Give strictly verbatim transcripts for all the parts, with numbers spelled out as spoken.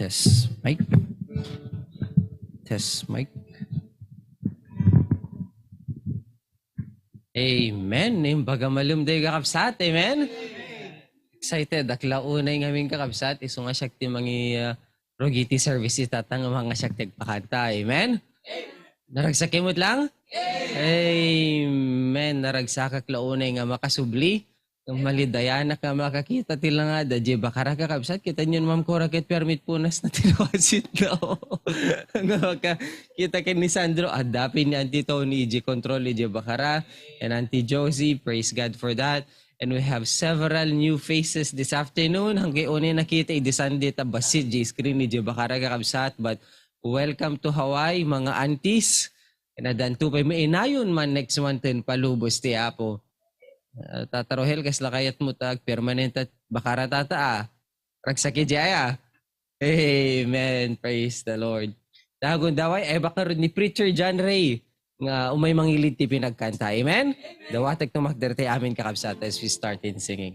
Test mic. Test mic. Amen. Imbaga malem daytoy, kakabsat. Amen. Excited. Dakla unay ngamin, kakabsat. Isu nga siak ti mangi, ah, rugi ti service ita, ta nga manga siak ti agpakanta. Amen. Naragsakyo met lang? Amen. Naragsakak la unay nga makasubli. Malidayanak nga makakita ti langada, diay bakara, kakabsat. Kitaenyo, Ma'am Cora, ket permi ti punas na ti luasit na. Nga makakita ken ni Sandro, adda pay ni Auntie Tony, diay control, diay bakara, and Auntie Josie, praise God for that. And we have several new faces this afternoon. Haankayo unay nakita idi Sunday ta bassit diay screen, diay bakara, kakabsat. But welcome to Hawaii, mga aunties. Ken addanto pay mainayon man next month, ken palubos ti Apo. Ah, Tata Rohel, kasla kayatmo ta agpermanente ti bakara, Tata, a? Ragsakyo diay, a? Amen. Praise the Lord. Dagundaway, ay, baka ni Preacher John Ray nga umay mangilid ti pinagkanta. Amen? Dawatek tumakder ti amin, kakabsat, as we start in singing.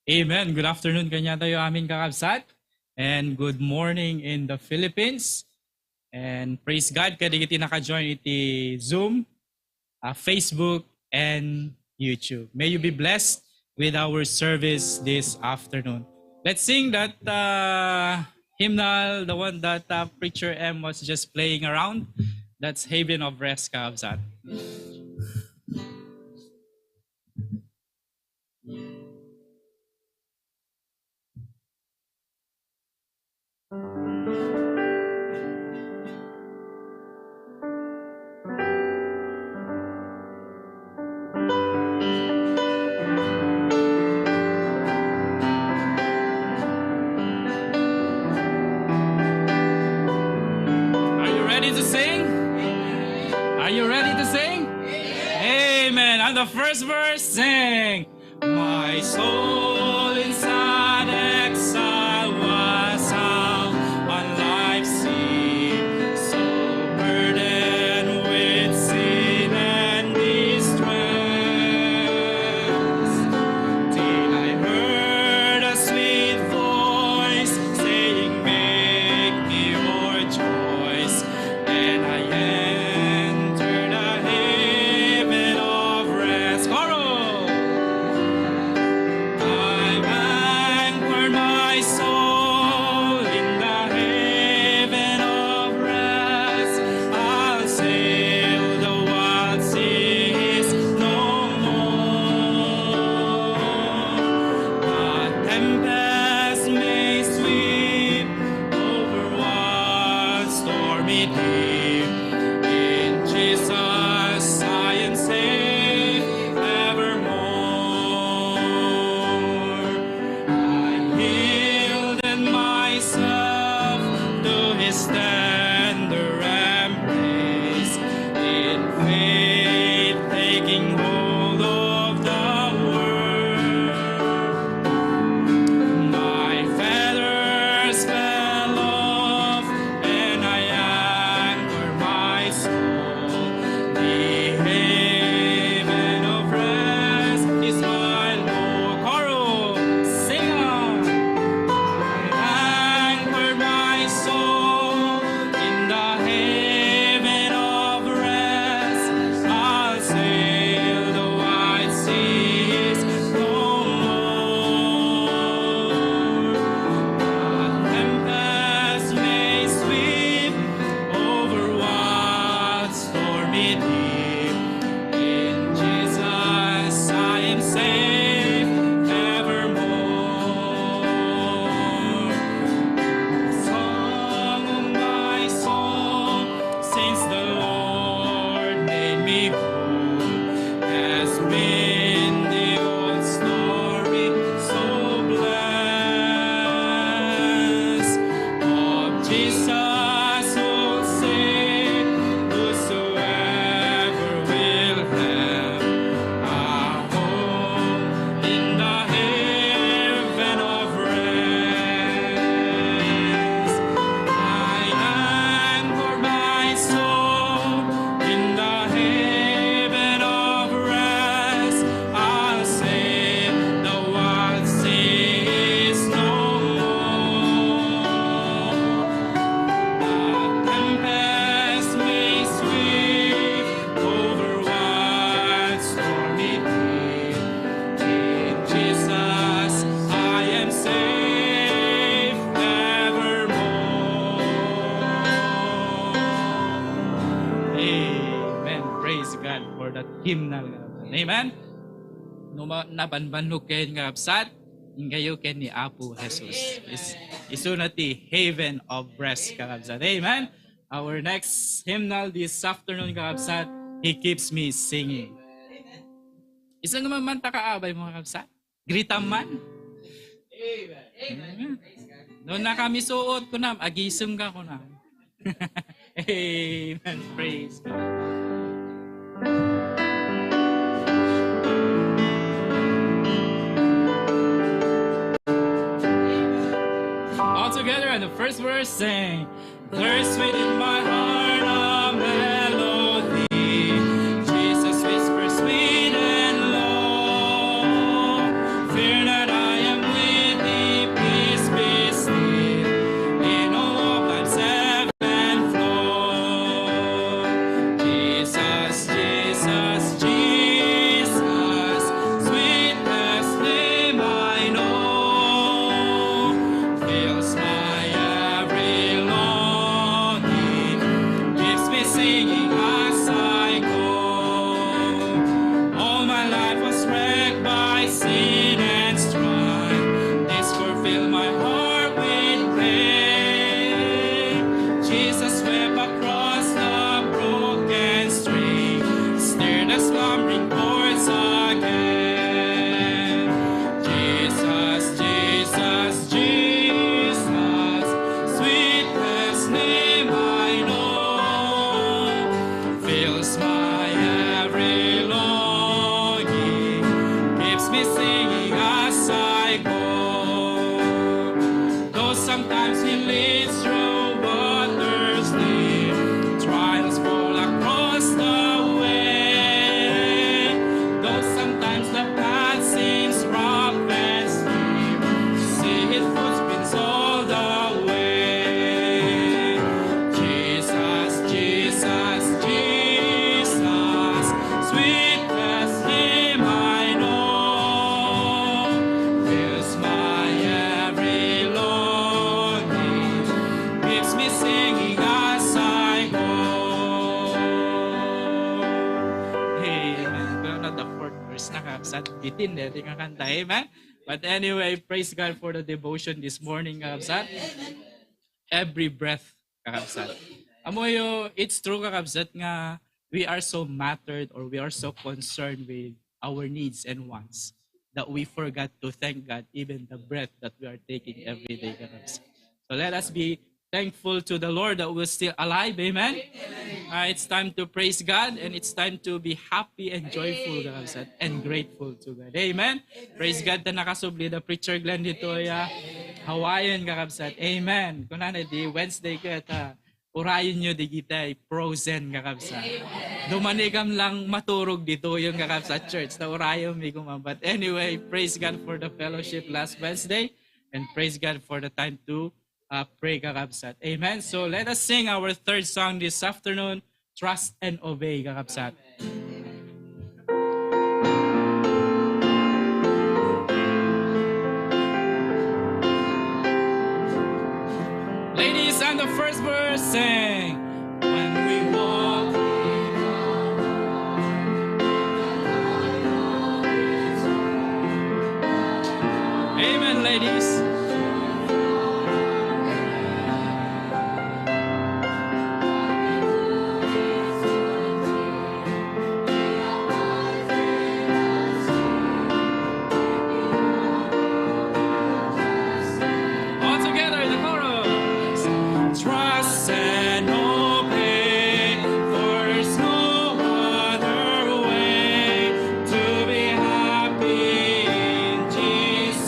Amen. Good afternoon kaniatayo amin, kakabsat. And good morning in the Philippines. And praise God kadagiti naka-join iti Zoom, uh, Facebook, and YouTube. May you be blessed with our service this afternoon. Let's sing that, uh, hymnal, the one that, uh, Preacher M was just playing around. That's Haven of Rest, kakabsat. Are you ready to sing? Are you ready to sing? Amen. On the first verse, sing. My soul in sad exile was out on life's sea, so burdened with sin and distress, till I heard a sweet voice saying, "Make me your choice." And I enter the haven of rest. Chorus! hymnal, kakabsat. Amen? No ma-, nabanbannog kayo, kakabsat, inggayo ken ni Apo Jesus. Is-, isuna ti haven of rest, kakabsat. Amen? Our next hymnal this afternoon, kakabsat, He Keeps Me Singing. Isu nga man ta kaabay mo, kakabsat? Greet-am man. Amen. No, nakamisuot, kunam, agisem ka, kunam. Amen. Praise God. All together, and the first verse, sing. There's within my heart a melody. Jesus whispers sweet and low, "Fear not, I am with thee, peace be still." In all of life's ebb and flow, Jesus, Jesus, Jesus, sweetest name I know, fills my every longing, keeps me singing as I go. All my life was wrecked by sin and strife. Discord filled my heart with pain. Jesus wept across the broken street, stirred the slumbering chords again. Jesus, Jesus, Jesus, sweetest name I know, fills my every longing, keeps me singing as I go. Though sometimes He leads through waters deep, trials fall across the way. Though sometimes the path seems rough and steep, see His footprints all the way. Jesus, Jesus, Jesus, sweetest name I know, fills my every longing, keeps me singing as I go. Amen. Pero not the fourth verse na, kakabsat. Bitin, eh, di nga kanta. Amen? But anyway, praise God for the devotion this morning, kakabsat. Every breath, kakabsat. Amoyo, it's true, kakabsat, nga we are so mattered or we are so concerned with our needs and wants that we forgot to thank God even the breath that we are taking every day, kakabsat. So let us be thankful to the Lord that we're still alive. Amen? Ah, it's time to praise God and it's time to be happy and joyful, kakabsat, and grateful to God. Amen? Praise God ta nakasubli da Preacher Glenn ditoy Hawaiian, kakabsat. Amen. Kunana, di Wednesday ket, ah, urayenyo digitay Frozen, kakabsat. Dumanikam lang maturog ditoy, kakabsat, church. Ta urayenmi koma. But anyway, praise God for the fellowship last Wednesday. And praise God for the time to, uh, pray, kakabsat. Amen. So let us sing our third song this afternoon, Trust and Obey, kakabsat. Ladies, on the first verse, sing. When we walk in love, amen, ladies. All together in the chorus. Trust and obey, for there's no other way to be happy in Jesus.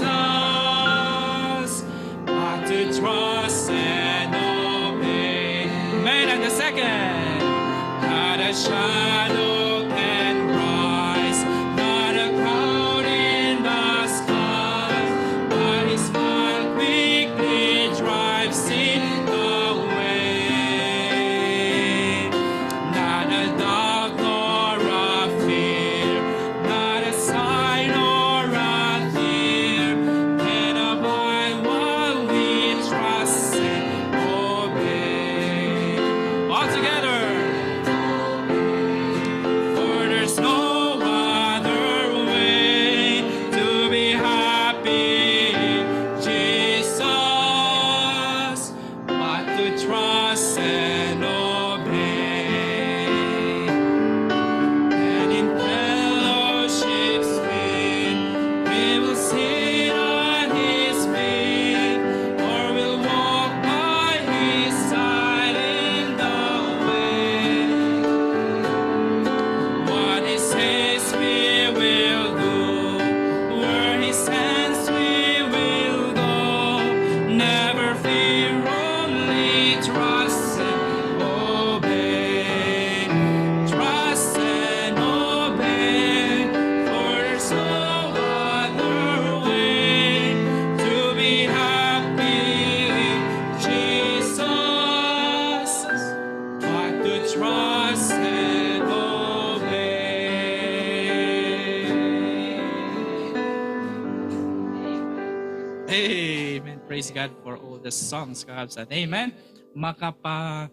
Amen. Praise God for all the songs, kakabsat. Amen. Makapa,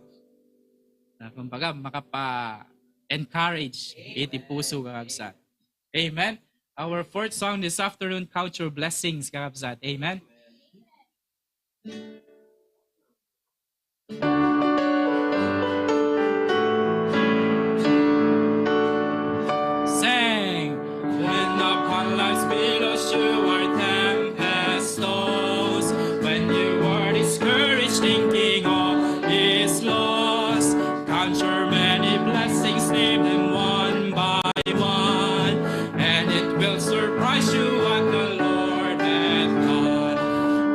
ah, kumbaga, makapa-encourage iti puso, kakabsat. Amen. Our fourth song this afternoon, Count Your Blessings, kakabsat. Amen. Sing. When upon life's billows you are tempest tossed, when you are discouraged, thinking all is lost, count your many blessings, name them one by one, and it will surprise you what the Lord hath done.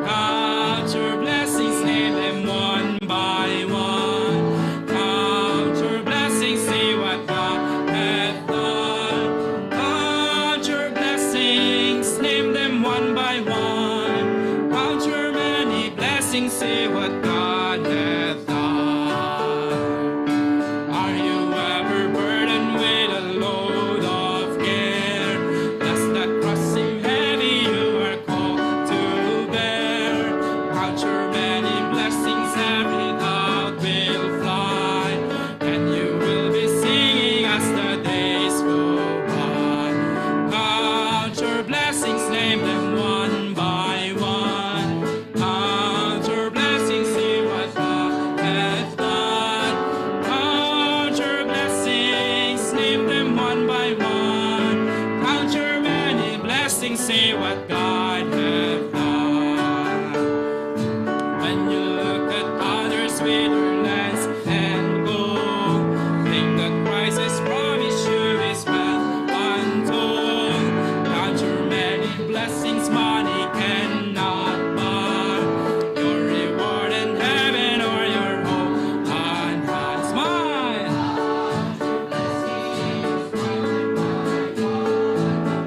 Count your blessings, name them one by one. Count your blessings, see what God hath done. Count your blessings, name them one by one. Count your many blessings, see what God hath done. Are you ever burdened with a load of care? Does that cross seem heavy you are called to bear? Count your many blessings, every doubt will fly, and you will be singing as the days go by. Count your blessings, name them one by one. Count your blessings, see what God hath done. Count your blessings, name them one by one. Count your many blessings, see what God hath done. When you look at others with their lands and gold, think that Christ's promise sure is well untold. Count your many blessings, money cannot buy. Your reward in heaven or your hope on high. Smile.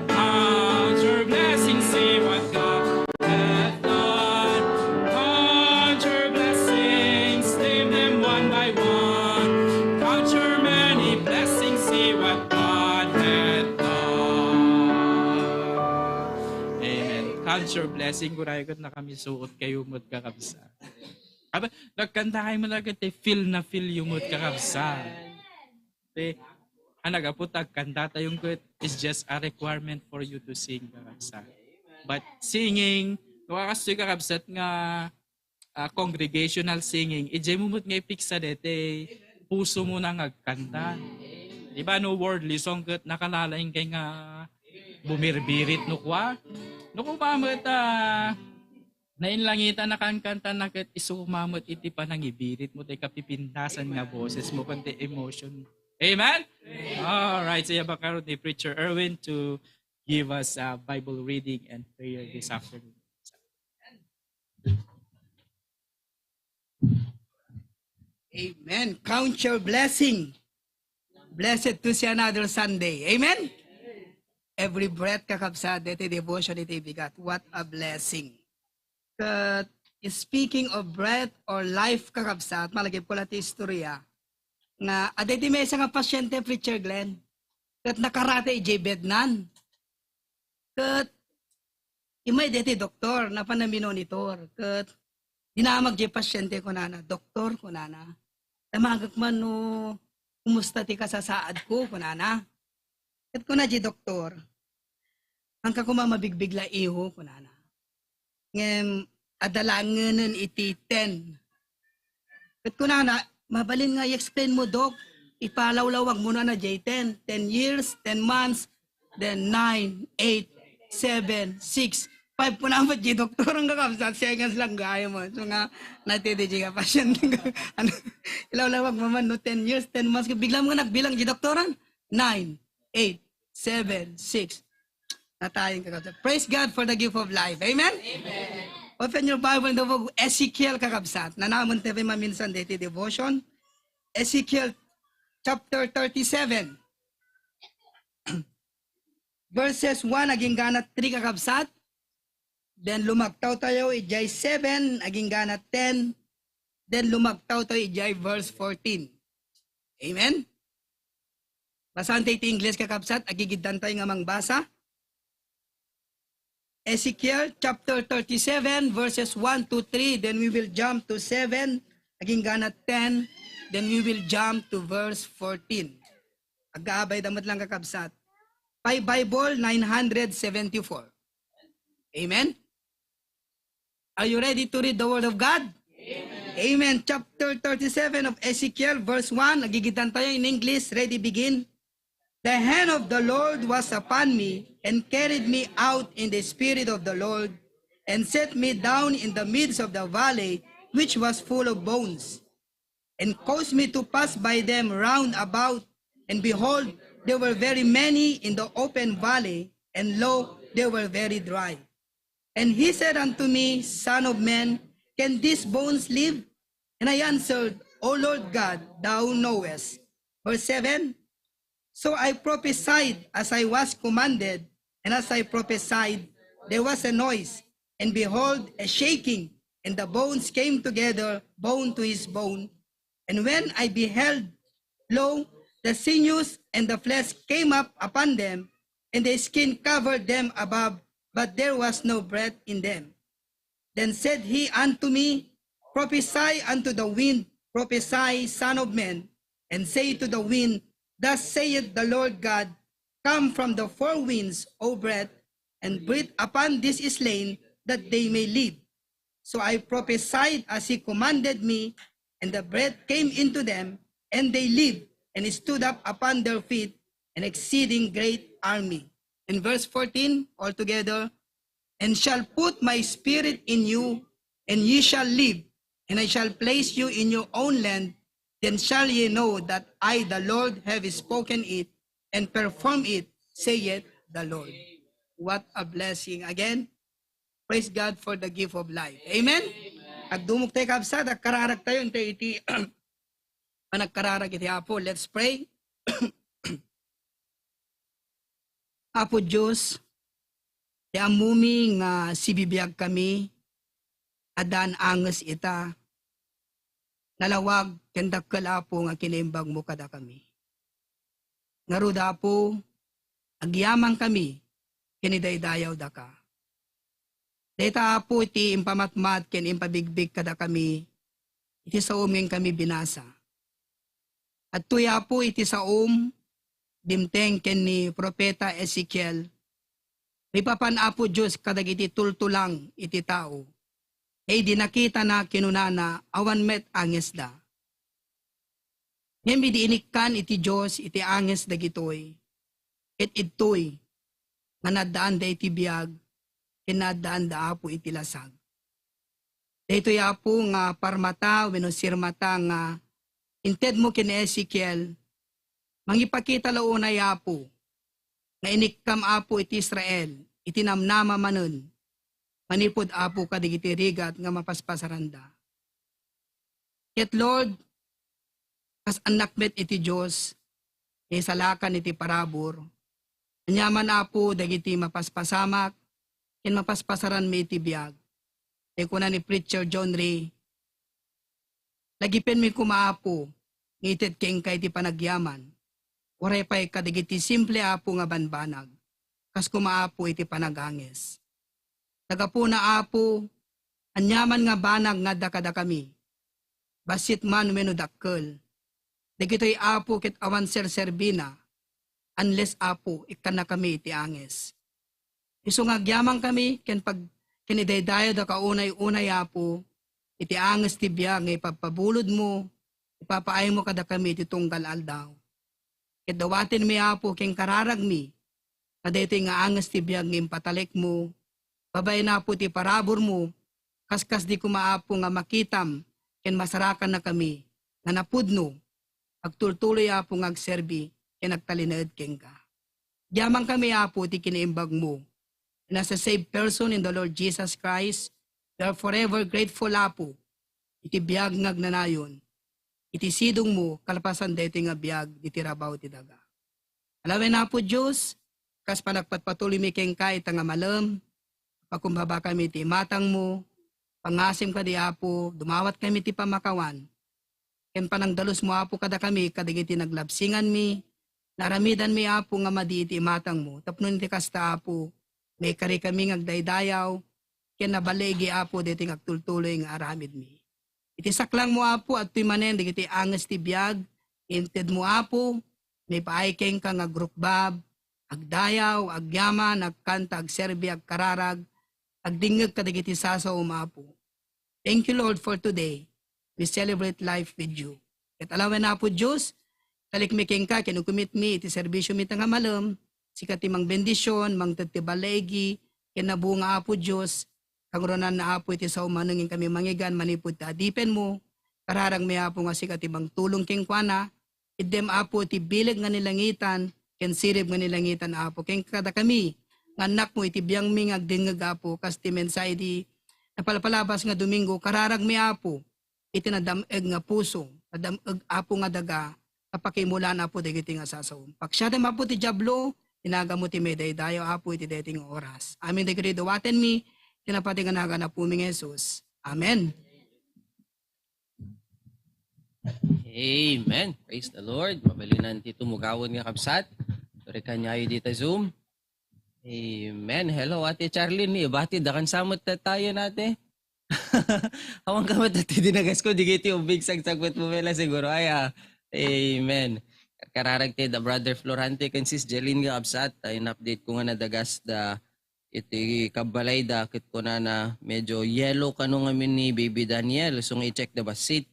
Count your blessings, see what God hath done. Count your blessings, name them one by one. Count your many blessings, see what God hath done. Amen. Count your blessing. Kunay ket nakamisuot kayo met, kakabsat. Aba, nagkanta kayo met, ket feel na feel yo met, kakabsat. Ti, a naggapu ta agkanta tayo ket is just a requirement for you to sing, kakabsat. But singing, no, kastoy, kakabsat, nga, ah, congregational singing, idiay mo met nga ipiksa deti puso mo na nga agkanta. Di ba, no, worldly song ket nakalaing kay nga bumirbirit no kua. No kua met, ah, nainlangitan a kankanta na ket isu met iti panangibirit mo, ti kapipintasan nga boses mo, ken ti emotion. Amen? All right, so, yabak ngarud ni Preacher Erwin to give us a Bible reading and prayer this afternoon. Amen. Count your blessing. Blessed to see another Sunday. Amen? Every breath, kakabsat, deti devotion iti bigat. What a blessing. Ket speaking of breath or life, kakabsat, malagipko la ti istorya nga adda iti maysa nga pasyente, Preacher Glenn, ket nakarate idiay bednan. Ket immay deti doktor, napan na minonitor. Ket dinamag diay pasyente, kunana, "Doktor," kunana, "damagek man no kumusta ti kasasaadko," kunana. Ket kuna diay doktor, "Haanka koma mabigbigla, iho," kunana. "Ngem adda laeng ngenen iti ten." Ket kunana, "Mabalin nga i-explain mo, Dok. Ipalawlawag mo na diay ten. Ten years, ten months, then nine, eight, seven, six, five," kuna met diay doktor, kakabsat, seconds lang gayam. So nga, natidi diay nga pasyente nga, ano, "Ilawlawag mo man, no, ten years, ten months." Bigla met nga nagbilang diay doktoran. Nine, eight, seven, six. Natayen, kakabsat. Praise God for the gift of life. Amen? Amen. Open your Bible in the book of Ezekiel, kakabsat. Nanaman tayo maminsan deti devotion. Ezekiel chapter thirty-seven. Verses one agingga three, kakabsat. Then lumagtaw tayo idiay seven agingga ten. Then lumagtaw tayo idiay verse fourteen. Amen? Basaen tayo iti Ingles, kakabsat, agigiddan tayo nga mangbasa. Ezekiel chapter thirty-seven, verses one to three, then we will jump to seven, agingga na ten, then we will jump to verse fourteen. Aggaabay da met lang, kakabsat. Pay Bible nine hundred seventy-four. Amen? Are you ready to read the word of God? Amen. Chapter thirty-seven of Ezekiel, verse one. Agigitan tayo in English. Ready, begin. The hand of the Lord was upon me and carried me out in the spirit of the Lord and set me down in the midst of the valley, which was full of bones, and caused me to pass by them round about. And behold, there were very many in the open valley, and lo, they were very dry. And he said unto me, Son of man, can these bones live? And I answered, O Lord God, thou knowest. Verse seven. So I prophesied as I was commanded, and as I prophesied, there was a noise, and behold, a shaking, and the bones came together, bone to his bone. And when I beheld, lo, the sinews and the flesh came up upon them, and the skin covered them above, but there was no breath in them. Then said he unto me, Prophesy unto the wind, prophesy, son of man, and say to the wind, Thus saith the Lord God, Come from the four winds, O breath, and breathe upon these slain, that they may live. So I prophesied as he commanded me, and the breath came into them, and they lived, and stood up upon their feet, an exceeding great army. In verse fourteen, all together, And shall put my spirit in you, and ye shall live, and I shall place you in your own land, then shall ye know that I, the Lord, have spoken it, and perform it, saith the Lord. What a blessing. Again, praise God for the gift of life. Amen? Agdumog tayo, kabsat, agkararag tayo, intay iti panagkararag iti Apo. Let's pray. Apo Dios, ti ammomi nga sibibiagkami, addaan anges ita. Nalawag ken dakkel, Apo, nga kinaimbagmo kadakami. Ngarud, Apo, agyamankami ken idaydayawdaka. Dayta, Apo, ti impamatmat ken impabigbig kadakami iti saom nga inkami binasa. Adtoy, Apo, iti saom, dimteng ken ni Profeta Ezekiel, maipapan, Apo Dios, kadagiti tultulang iti tao. Idi nakitana, kinunana, awan met angesda. Ngem idi inikkan iti Dios iti anges dagitoy, ket idtoy nga naaddaanda iti biag ken naaddaanda, Apo, iti lasag. Daytoy, Apo, nga parmata wenno sirmata nga intedmo ken Ezekiel, mangipakita la unay, Apo, nga inikkam, Apo, iti Israel iti namnama manen manipud, Apo, kadagiti rigat nga mapaspasaranda. Ket, Lord, kas annak met iti Dios, naisalakan iti parabur. Aniaman, Apo, dagiti mapaspasamak ken mapaspasaranmi iti biag. Ti kuna ni Preacher John Ray, lagipenmi koma, Apo, nga ited kenka iti panagyaman. Uray pay kadagiti simple, Apo, nga banbanag, kas koma, Apo, iti panaganges. Nagapuna, Apo, aniaman nga banag nga adda kadakami, bassit man wenno dakkel. Dagitoy, Apo, ket awan serserbina, unless, Apo, ikkannakami iti anges. Isu nga agyamankami ken pag-, ken idaydayawdaka unay-unay, Apo, iti anges ti biag nga ipapabulodmo, ipapaaymo kadakami iti tunggal aldaw. Ket dawatenmi, Apo, ken kararagmi, nga daytoy nga anges ti biag nga impatalekmo, babaen, Apo, ti paraburmo, kaskasdi koma, Apo, nga makitam ken masarakannakami nga napudno, agtultuloy, Apo, nga agserbi ken agtalinaed kenka. Agyamankami, Apo, ti kinaimbagmo. And as a saved person in the Lord Jesus Christ, we are forever grateful, Apo, iti biag nga agnanayon, iti sidongmo, kalpasan daytoy nga biag, iti rabaw ti daga. Alawen, Apo Dios, kas panagpatpatuloymi kenka ita nga malem, pakumbabakami iti imatangmo, pangasim kadi, Apo, dumawatkami iti pamakawan, ken panangdalusmo, Apo, kadakami, kadagiti naglabsinganmi, naaramidanmi, Apo, nga madi iti imatangmo, tapno iti kasta, Apo, Maikari kami nga agdaydayaw, ken naballigi, Apo, daytoy nga agtultuloy nga aramidmi. Iti saklangmo, Apo, adtoy manen dagiti anges ti biag, intedmo, Apo, maipaay kenka nga agrukbab, agdayaw, agyaman, agkanta, agserbi, agkararag, agdingngeg kadagiti sasaom, Apo. Thank you, Lord, for today. We celebrate life with you. Ket alawen, Apo Dios, talikmi kenka ken ukomitmi iti serbisiomi ta nga malem, sika ti mangbendision, mangted ti balligi, ken nabunga, Apo Dios, kangrunanna, Apo, iti sao manengen kami mangigan manipud ta adipenmo, kararagmi, Apo, nga sika ti mangtulong kenkuana, iddem, Apo, iti bileg nga nilangitan, ken sirib nga nilangitan, Apo, ken kadakami, nga annakmo iti biangmi nga agdengngeg, Apo, kas ti mensahe di napalpalabas nga Domingo, kararagmi, Apo, iti nadam-eg nga puso, nadam-eg, Apo, nga daga, kapakimulaan, Apo, dagiti nga sasaom. Paksiatem, Apo, ti Diablo, inagamo ti maidaydayaw, Apo, iti daytoy nga oras. Amin dagiti dawatenmi, iti napateg a nagan Apomi nga Jesus. Amen. Amen. Praise the Lord. Mabalinan ti tumugawan nga kabsat. Duri kaniayo dita Zoom. Amen. Hello, Ate Charlene. Ibati, dakan samot ta tayo, Ate. Awan ka met, Ate, dinagas ko, di kiti ubig, sagsagpet mo, Mela, siguro. Ay, ah. Amen. Kararag ti da Brother Florante ken Sis Jeline nga kabsat. Ay, in-update ko nga nadagas da iti kabbalayda ket kunana, medyo yellow kano ngamin ni Baby Daniel. So, nga i-check da bassit.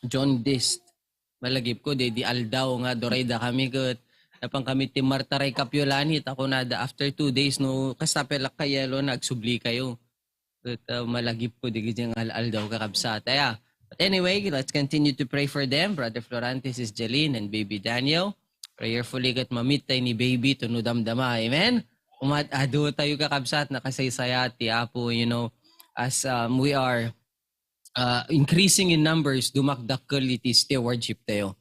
Jaundiced. Malagipko, di, di aldaw nga, duray da kami ket napan kami ti Martaray Kapiolani, ta kunada, after two days, no, kasta pay la ka-yellow na, agsubli kayo. Ket, uh, malagipko, di, di nga al-, aldaw, kakabsat. Aya. But anyway, let's continue to pray for them, Brother Florante, Sis Jeline, and Baby Daniel. Prayerfully ket mamit tay ni Baby, to no damdama. Amen? Umat-, adu tayo, kakabsat, nakasaysayat ti Apo, you know, as, um, we are, uh, increasing in numbers, dumakdakkel iti stewardship tayo.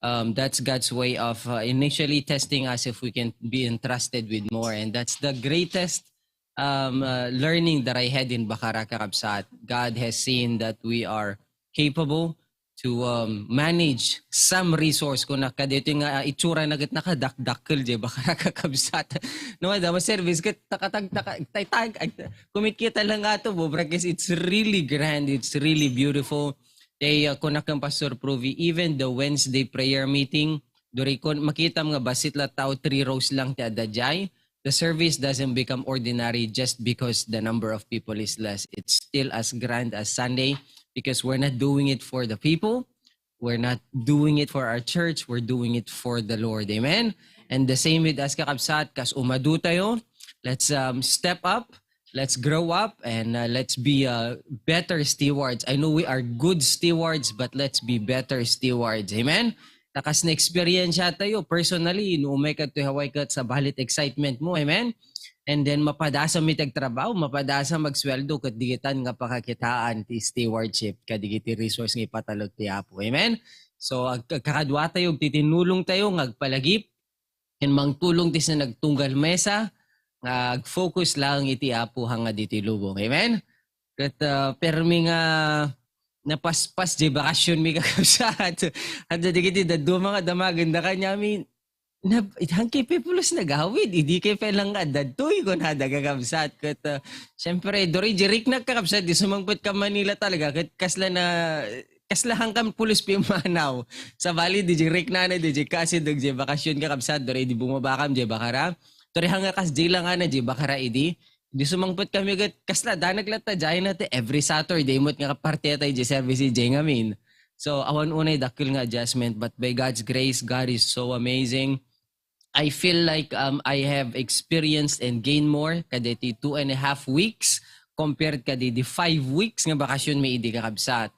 Um, that's God's way of, uh, initially testing us if we can be entrusted with more. And that's the greatest, um, uh, learning that I had in Bacara, kakabsat. God has seen that we are capable to, um, manage some resource. Kung nakadito nga, uh, itsura na ket nakadakdakkel, di ba, kakabsat? No, da, service ket takatag-, taka-, tay-, tag-, ay, kumikita lang ato, bo, because it's really grand, it's really beautiful. They, uh, kunak kang Pastor Provi, even the Wednesday prayer meeting, duri kon, makita mo nga bassit la tao, three rows lang ti adda jay. The service doesn't become ordinary just because the number of people is less. It's still as grand as Sunday because we're not doing it for the people. We're not doing it for our church. We're doing it for the Lord. Amen? And the same with us, kakabsat, kas umadu tayo, let's, um, step up, let's grow up, and, uh, let's be, uh, better stewards. I know we are good stewards, but let's be better stewards. Amen? Takas na experience tayo personally, no umay ka to Hawaii ket sa balit excitement mo. Amen? And then, mapadasa mi ti agtrabaho, mapadasa magsweldo, ket digitan nga pakakitaan ti stewardship, kadigiti resource nga ipatalek ti Apo. Amen? So, ag-, agkakadua tayo, agtitinulong tayo, nga agpalagip, ken mangtulong ti sa nagtunggal mesa, nga ag-focus lang iti Apo nga ditoy lubong. Amen? Ket, ah, permi nga napaspas di bakasyon mi, kakabsat. Anda di kiti daduma nga damagen da kanyami, na, hangki pe pulos nagawid, idi kay pe lang nga dadtoy, kunada, kakabsat. Ket, ah, siyempre, duri, di riknak, kakabsat, di sumangpet ka Manila talaga, ket kasla na, kasla hangkan pulos pimanaw. Sabali, di, di rikna na, di, di kasi, di, di bakasyon, kakabsat, duri, di bumabakam, di bakara. Duri, hanga kas, di lang, ana, di bakara, idi. Di sumangpet kami ket kasla danag latta jay na ti every Saturday met nga parte tayo di service jay ngamin. So, awan unay dakkel nga adjustment, but by God's grace, God is so amazing. I feel like, um, I have experienced and gained more kaditi two and a half weeks compared kaditi five weeks nga bakasyon mi idi, kakabsat.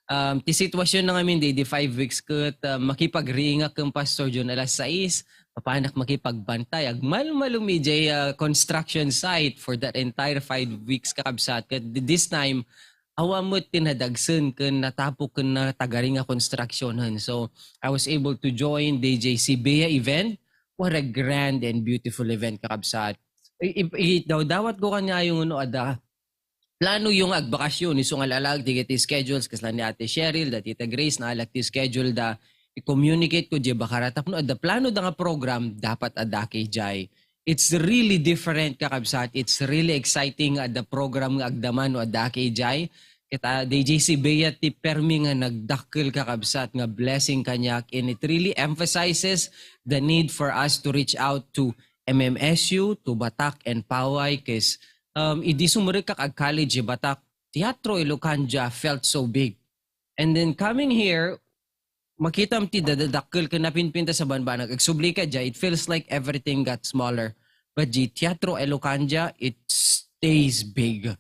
Um, ti sitwasyon na ngamin di, di five weeks ket, uh, makipagriingak ken Pastor John alas sais, mapanak makipagbantay. Agmalmalum idiay, uh, construction site for that entire five weeks, kakabsat. Ket th-, this time, awan met ti nadagsen ken natapok ken natagari nga constructionen. So, I was able to join D J C Bea event. What a grand and beautiful event, kakabsat. I, i, idawdawat ko kaniayo nga no adda plano yung agbakasyon, isu nga lalag, ti, ti schedules, kasla ni Ate Cheryl, da Tita Grace, naalak ti schedule da, i-communicate ko, di bakara, tapno adda plano da nga program, dapat adda kay jay. It's really different, kakabsat. It's really exciting at the program nga agdaman no adda ka idiay. Ket, ah, D J C Bea ti permi nga nagdakkel, kakabsat, nga blessing kaniak, and it really emphasizes the need for us to reach out to M M S U, to Batak and Paway, 'cause, um, idi sumrek ka ag college Batak, Teatro Elocandia felt so big. And then coming here, makitam ti dadadakkel ken napinpintas a banbanag. Agsubli ka dia, it feels like everything got smaller. But the Teatro Elocandia, it stays big.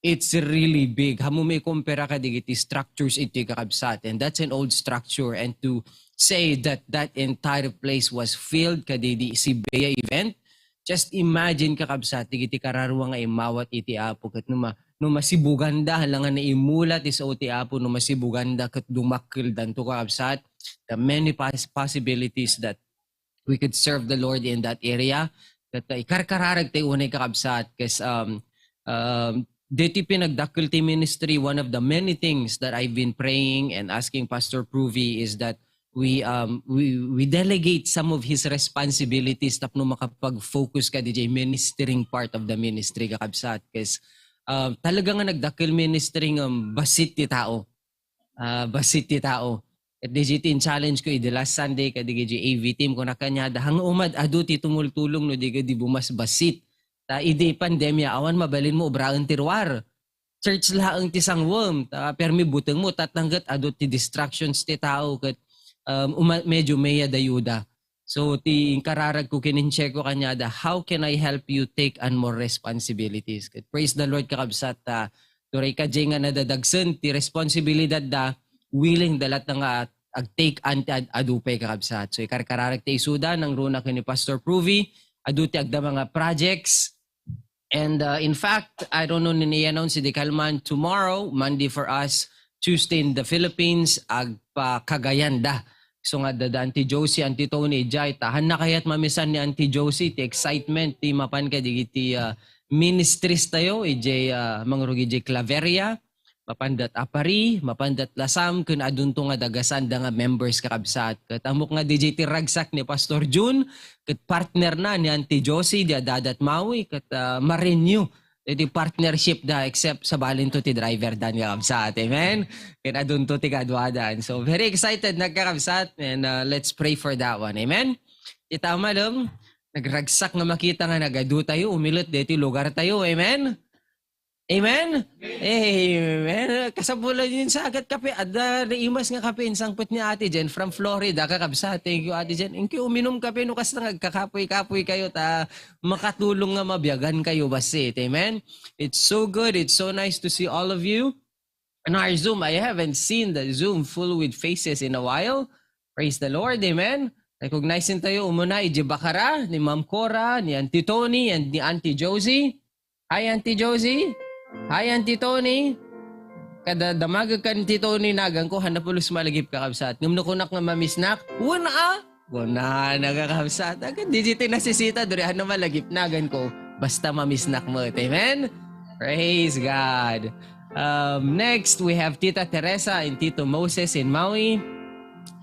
It's really big. Hamu may kumpara ka digiti structures iti kakabsat. And that's an old structure. And to say that that entire place was filled kadidi si Bea event, just imagine, kakabsat, digiti kararua nga immawat iti Apo ket no ma-, no masibuganda, hala nga naimula ti sao ti Apo, no masibuganda ket dumakkeldanto, kakabsat, the many pos-, possibilities that we could serve the Lord in that area. Ket, uh, ikarkararag tayo unay, kakabsat, 'cause, um, um, deti pinagdakkel ti ministry, one of the many things that I've been praying and asking Pastor Pruvi is that we, um, we, we delegate some of his responsibilities tapno makapag-focus ka, D J, ministering part of the ministry, kakabsat. 'Cause, um, talaga nga nagdakkel ministry nga bassit ti tao. Ah, bassit ti tao. Ket D J, ti in-challenge ko idi last Sunday kadagiti A V team, kuna kaniada, "Hang umad adu ti tumultulong no di ka di bumasbassit." Ta idi pandemia, awan mabalinmo ubraen ti ruar. Church laeng ti sangwem. Ta permi butengmo, tatangget adu ti distractions ti tao ket, um, uma-, medyo maya dayuda. So, ti inkararag ko, kin-incheck ko kaniada, "How can I help you take on more responsibilities?" Ket praise the Lord, kakabsat, ta turay ka, Jay, nga nadadagsen ti responsibilidad da, willing da latta nga ag-take on ti ad-, adu pay, kakabsat. So, ikarkararag ti isuda, nangruna ken ni Pastor Pruvi, adu ti agdama nga projects, And, uh, in fact, I don't know, ni i-announce di kalman tomorrow, Monday for us, Tuesday in the Philippines, agpakagayan da. So nga da, da Auntie Josie, Auntie Tony, ijay, ta hanna kayat mamisan ni Auntie Josie, ti excitement, ti mapan kadagiti, uh, ministries tayo, ijay, uh, mangrugi ijay Claveria, mapandat Apari, mapandat Lasam, ken adunto nga dagasanda nga members, kakabsat. Ket ammok nga D J ti ragsak ni Pastor Jun, ket partner na ni Auntie Josie, di adadat Maui, ket, ah, ma-renew iti partnership da, except sabalinto ti driver dan, kakabsat. Amen? Ken adunto ti kaduadan. So, very excited, nagkakabsat, and, ah, let's pray for that one. Amen? Ita, malem, nagragsak nga makita nga nagadu tayo, umilet deti lugar tayo. Amen? Amen? Amen. Kasapulan yun sa agat kape. Adda naimas nga kape, insangpet ni Ate Jen from Florida, kakabsat. Thank you, Ate Jen. Thank you, uminum kape, no, kasta nga agkakapoy-kapoy kayo, ta makatulong nga mabiagan kayo, basit. Amen? It's so good. It's so nice to see all of you. And our Zoom, I haven't seen the Zoom full with faces in a while. Praise the Lord. Amen? Recognize tayo, umuna, iji Bakara, ni Ma'am Cora, ni Auntie Tony, and ni Auntie Josie. Hi, Auntie Josie. Hi, Auntie Tony. Kada damagek kan Auntie Tony, nagan ko, handa pulos malagip, kakabsat. Ngem no kunak nga mamisnak, wen a? Wen a, nagakabsat. Agad, di ti nasisita, duri, handa malagip, nagan ko. Basta mamisnak mo. Amen? Praise God. Um, next, we have Tita Teresa and Tito Moses in Maui.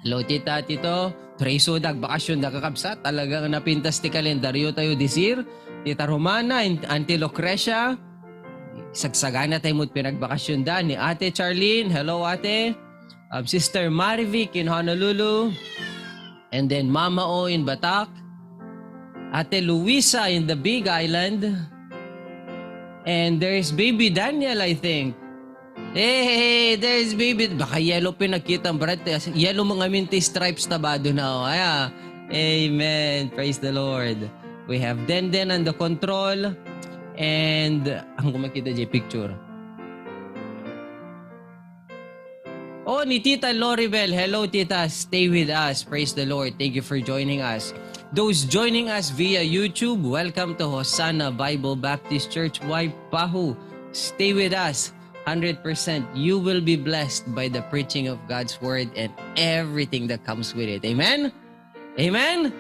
Hello, Tita, Tito. Treso, dagbakasyon da, kakabsat. Talagang napintas ti kalendaryo tayo this year. Tita Romana and Auntie Lucrecia. Sagsagana tayo mo't pinagbakasyon da ni Ate Charlene. Hello, Ate. Um, Sister Marivic in Honolulu. And then Mama O in Batak. Ate Luisa in the Big Island. And there's Baby Daniel, I think. Hey, there's Baby. Baka yellow pin nakita, brad. Yellow mo ngamin ti stripes tabado na, oh. Aya. Amen. Praise the Lord. We have Denden on the control. And, ang kumakita di picture. Oh, ni Tita Loribel. Hello, Tita. Stay with us. Praise the Lord. Thank you for joining us. Those joining us via YouTube, welcome to Hosanna Bible Baptist Church, Waipahu. Stay with us. Hundred percent. You will be blessed by the preaching of God's word and everything that comes with it. Amen? Amen?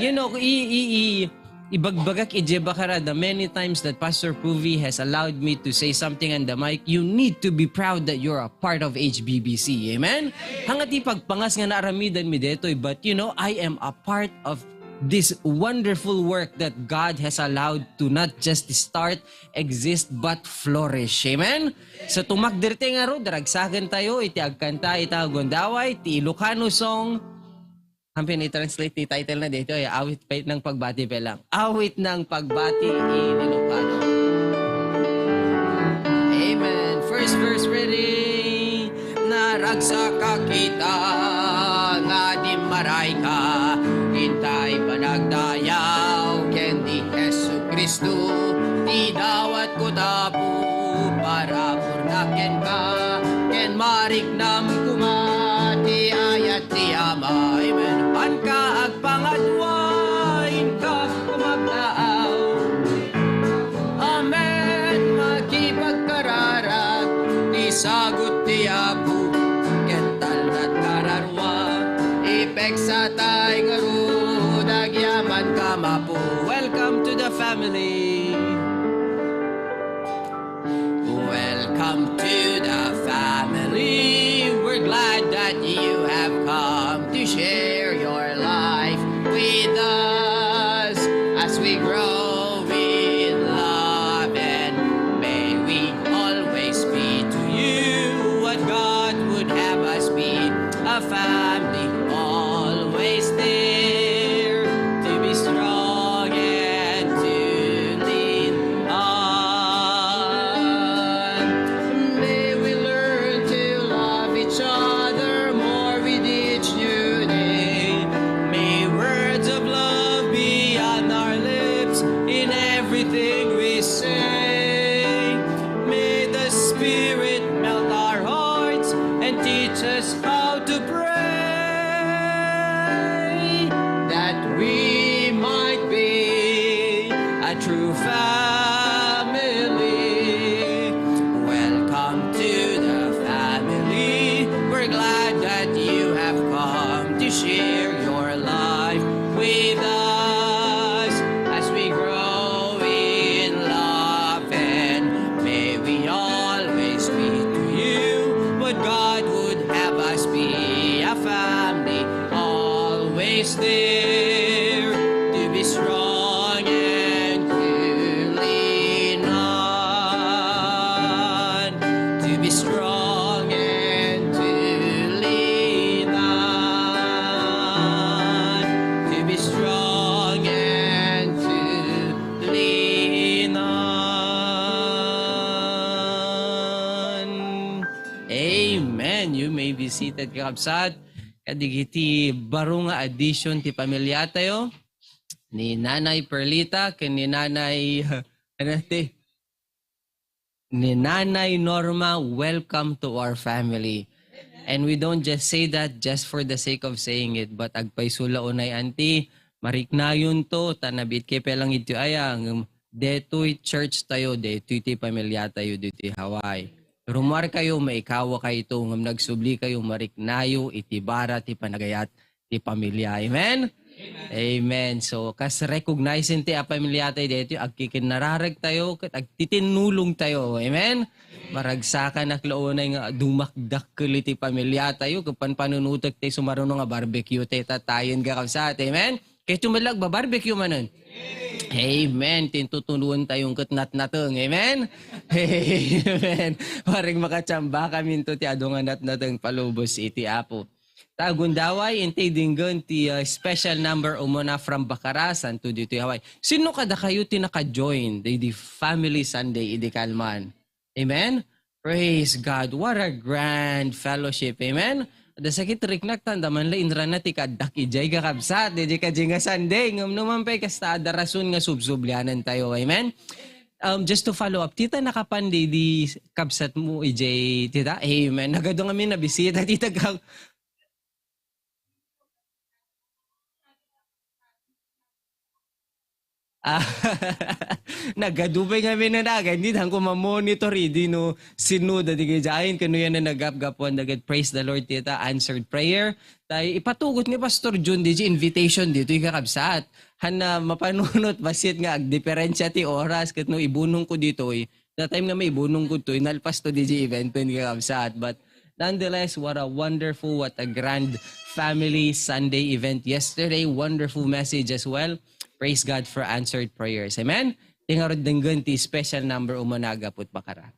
You know, i-, i-, i-, ibagbagak ije Bakara, the many times that Pastor Puvi has allowed me to say something on the mic, you need to be proud that you're a part of H B B C. Amen? Hanga ti pagpangas nga naaramidan mi detoy, but, you know, I am a part of this wonderful work that God has allowed to not just start, exist, but flourish. Amen? So, tumakder ti ngarud, ragsaken tayo iti agkanta ita gundaway, ti Ilocano song. Ampin i-translate ti title na dito, eh, awit pa ng pagbati pa lang. Awit ng pagbati in Ilocano. Amen. First verse, ready? Naragsak a kita nga dimmaray ka, intay panagdayaw ken ni Jesu-Cristo, ti dawat ko tapu, para purna kenka, ken mariknam koma ti ayat ti Ama. Amen. Panka agpangadua, inka kumagdaaw. Amen. Makipagkararag ti sagut ti Apo, ket talnat kararua, ipeksa tay ngarud, agyaman ka mapu. Welcome to the family. Welcome to the family. We're glad that you have come to share your life with us as we grow in love. And may we always be to you what God would have us be, a family always there to be strong and to lean on. May we learn to love each other more with each new day. May words of love be on our lips in everything we say. May the Spirit melt our hearts and teach us how to pray, that we might be a true family. Welcome to the family. We're glad that you have come to share your life with us as we grow in love. And may we always be to you what God would have us be, a family always there to be strong and to lean on, to be strong and to lean on, to be strong and to lean on. Amen. You may be seated, kakabsat. Kadagiti baro nga addition ti pamiliatayo, ni Nanay Perlita ken ni Nanay, ano ti? Ni Nanay Norma, welcome to our family. And we don't just say that just for the sake of saying it, but agpayso la unay, Auntie, mariknayonto, ta nabiit kay pelang iti aya, ngem detoy church tayo, detoy ti pamiliatayo ditoy Hawaii. Rummuarkayo, maikawakayto, ngem nagsubli kayo, mariknayo iti bara ti panagayat ti pamilia. Amen? Amen. So, kas recognizing ti a pamiliatayo daytoy, agkikinnararag tayo, ket agtitinnulong tayo. Amen? Maragsakanak la unay nga dumakdakkel iti pamiliatayo, ket panpanunotek tayo sumaruno nga barbecue tayo tatayen, kakabsat. Amen? Kayatyo met la agba-barbecue manen. Amen. Tintutunuan tayo ket natnateng. Amen? Amen. Waring makachamba kaminto ti adu nga natnateng palubos iti Apo. Ta gundaway, intay denggen ti, ah, special number umuna from Bacara, Santo ditoy Hawaii. Sino kadakayo ti naka-join daydi Family Sunday idi kalman? Amen? Praise God. What a grand fellowship. Amen? Da sakit riknak tanda man la inrana ti kaddak ijay, kakabsat. Di, di ka di nga Sunday. Ngem no man pay kasta adda rason nga subsublianan tayo. Amen? Um, just to follow up, tita, nakapan di, di kabsat mo ijay, tita? Amen. Nagadu ngamin nabisita, tita, ka-, Ah, nagadu pay ngamin na nagan, di, daan ko mamonitor, idi no, sino, dadi kay Jain, kano yan na nagapgapuan, dagat, praise the Lord, tita, answered prayer. Tay, ipatugot ni Pastor Jun, di, di invitation dito, kakabsat. Han na mapanunot, basit nga, agdiperensya ti oras, ket no, ibunong ko ditoy, the time nga maibunong ko ditoy, nalpas to, di, di event, pen kakabsat. But, Nonetheless, what a wonderful, what a grand family Sunday event yesterday. Wonderful message as well. Praise God for answered prayers. Amen? Ti ngarud denggen ti special number umuna gapu iti bakara.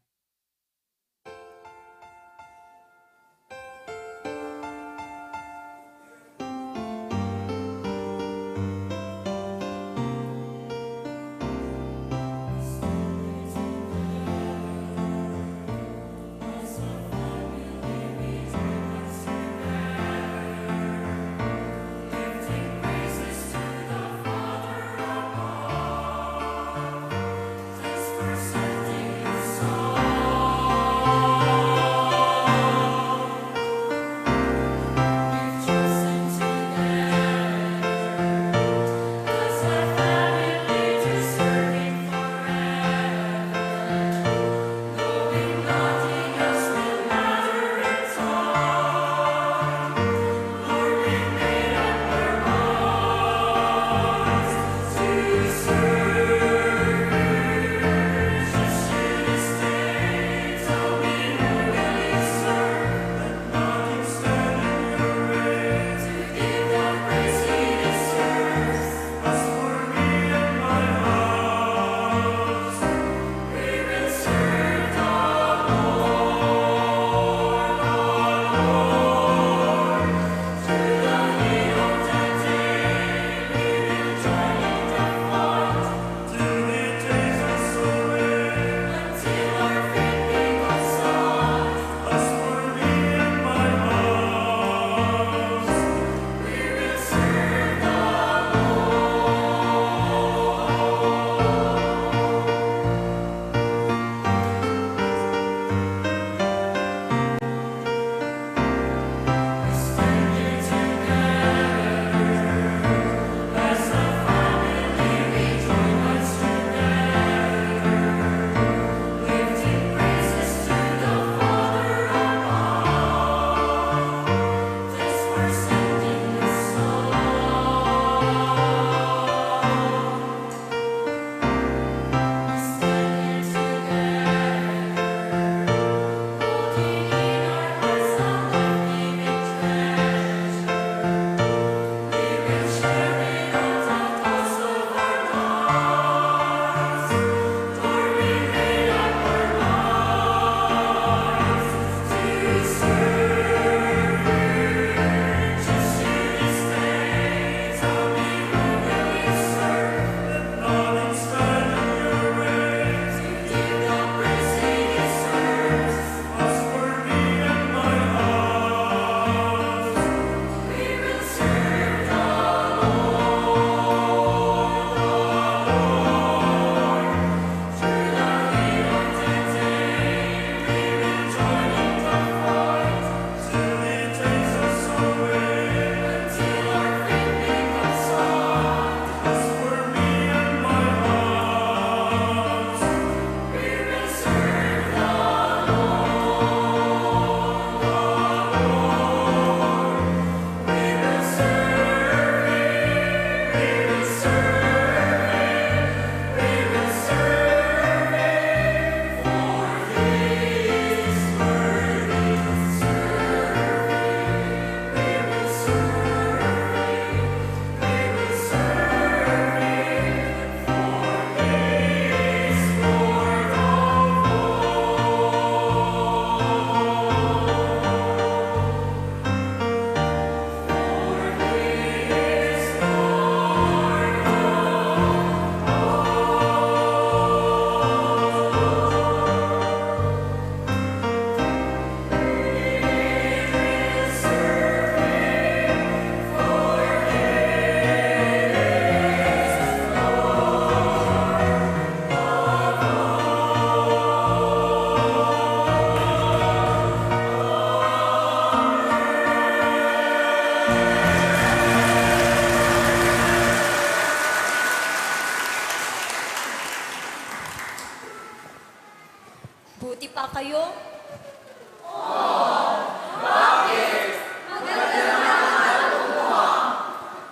Buti pa kayo.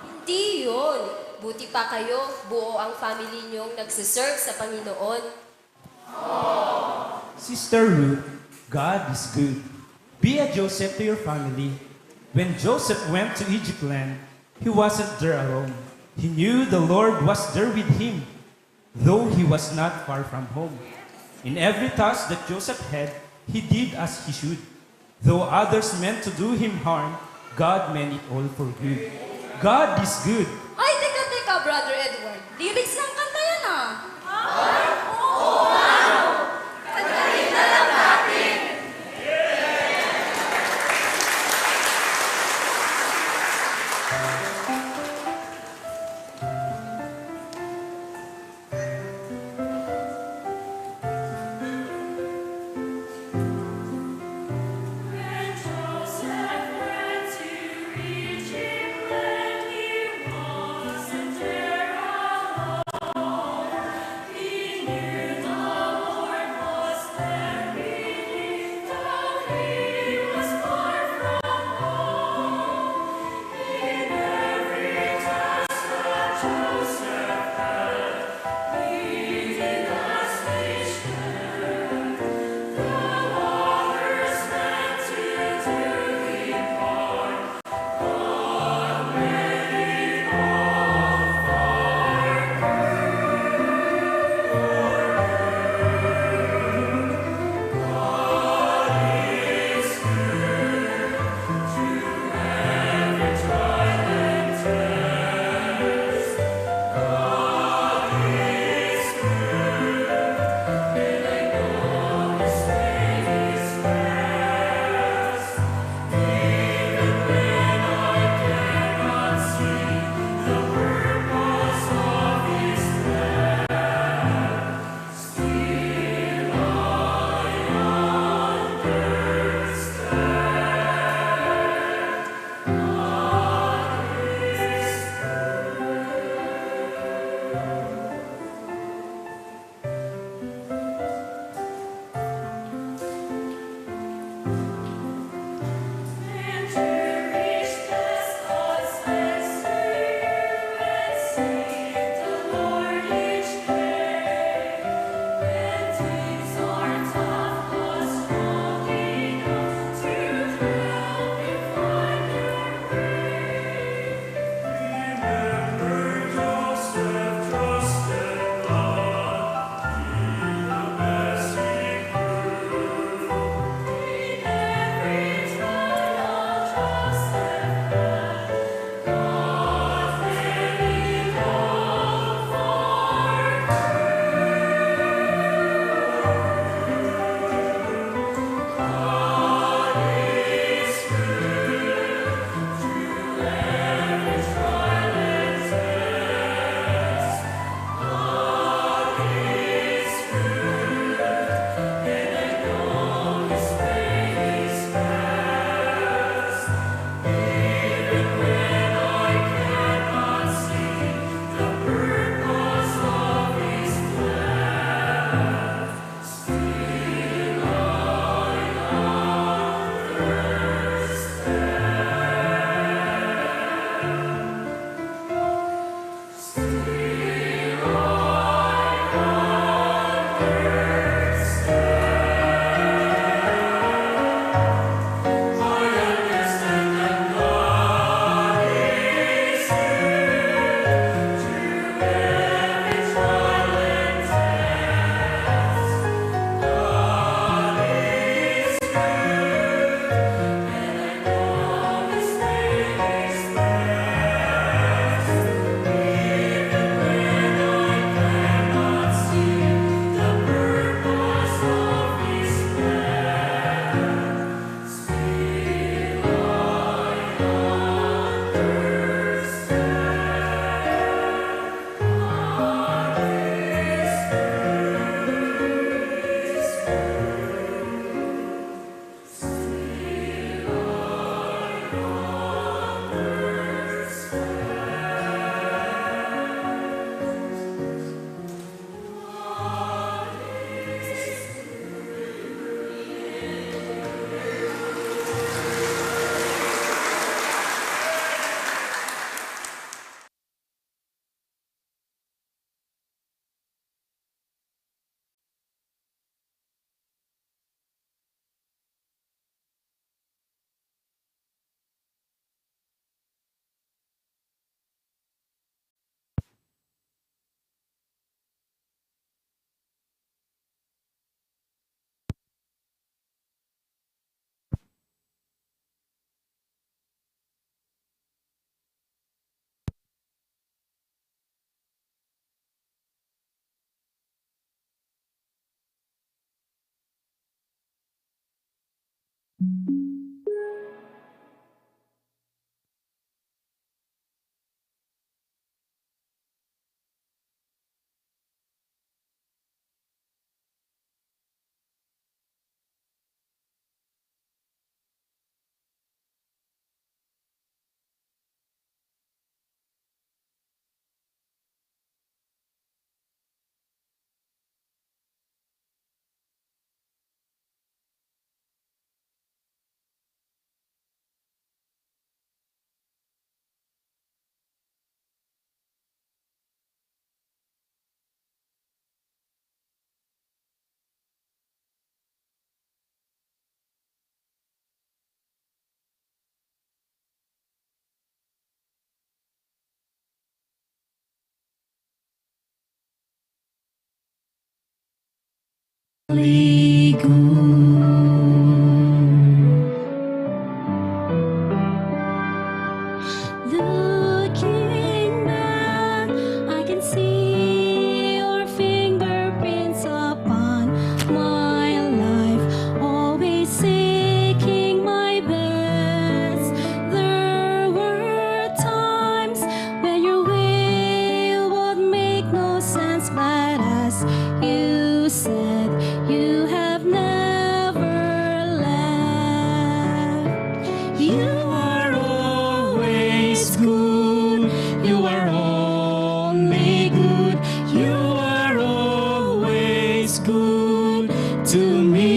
Hindi yun. Buti pa kayo, buo ang family niyong nagsiserve sa Panginoon. Sister Ruth, God is good. Be a Joseph to your family. When Joseph went to Egypt land, he wasn't there alone. He knew the Lord was there with him. Though he was not far from home, in every task that Joseph had, he did as he should. Though others meant to do him harm, God meant it all for good. God is good. Ay, teka, teka, Brother Edward. Lyrics lang kanta yan, ah. Ay, oo nga, no? Kantahin na lang natin. Looking back, I can see your fingerprints upon my life, always seeking my best. There were times when your will would make no sense, but as you said, you have never left. You are always good. You are only good. You are always good to me.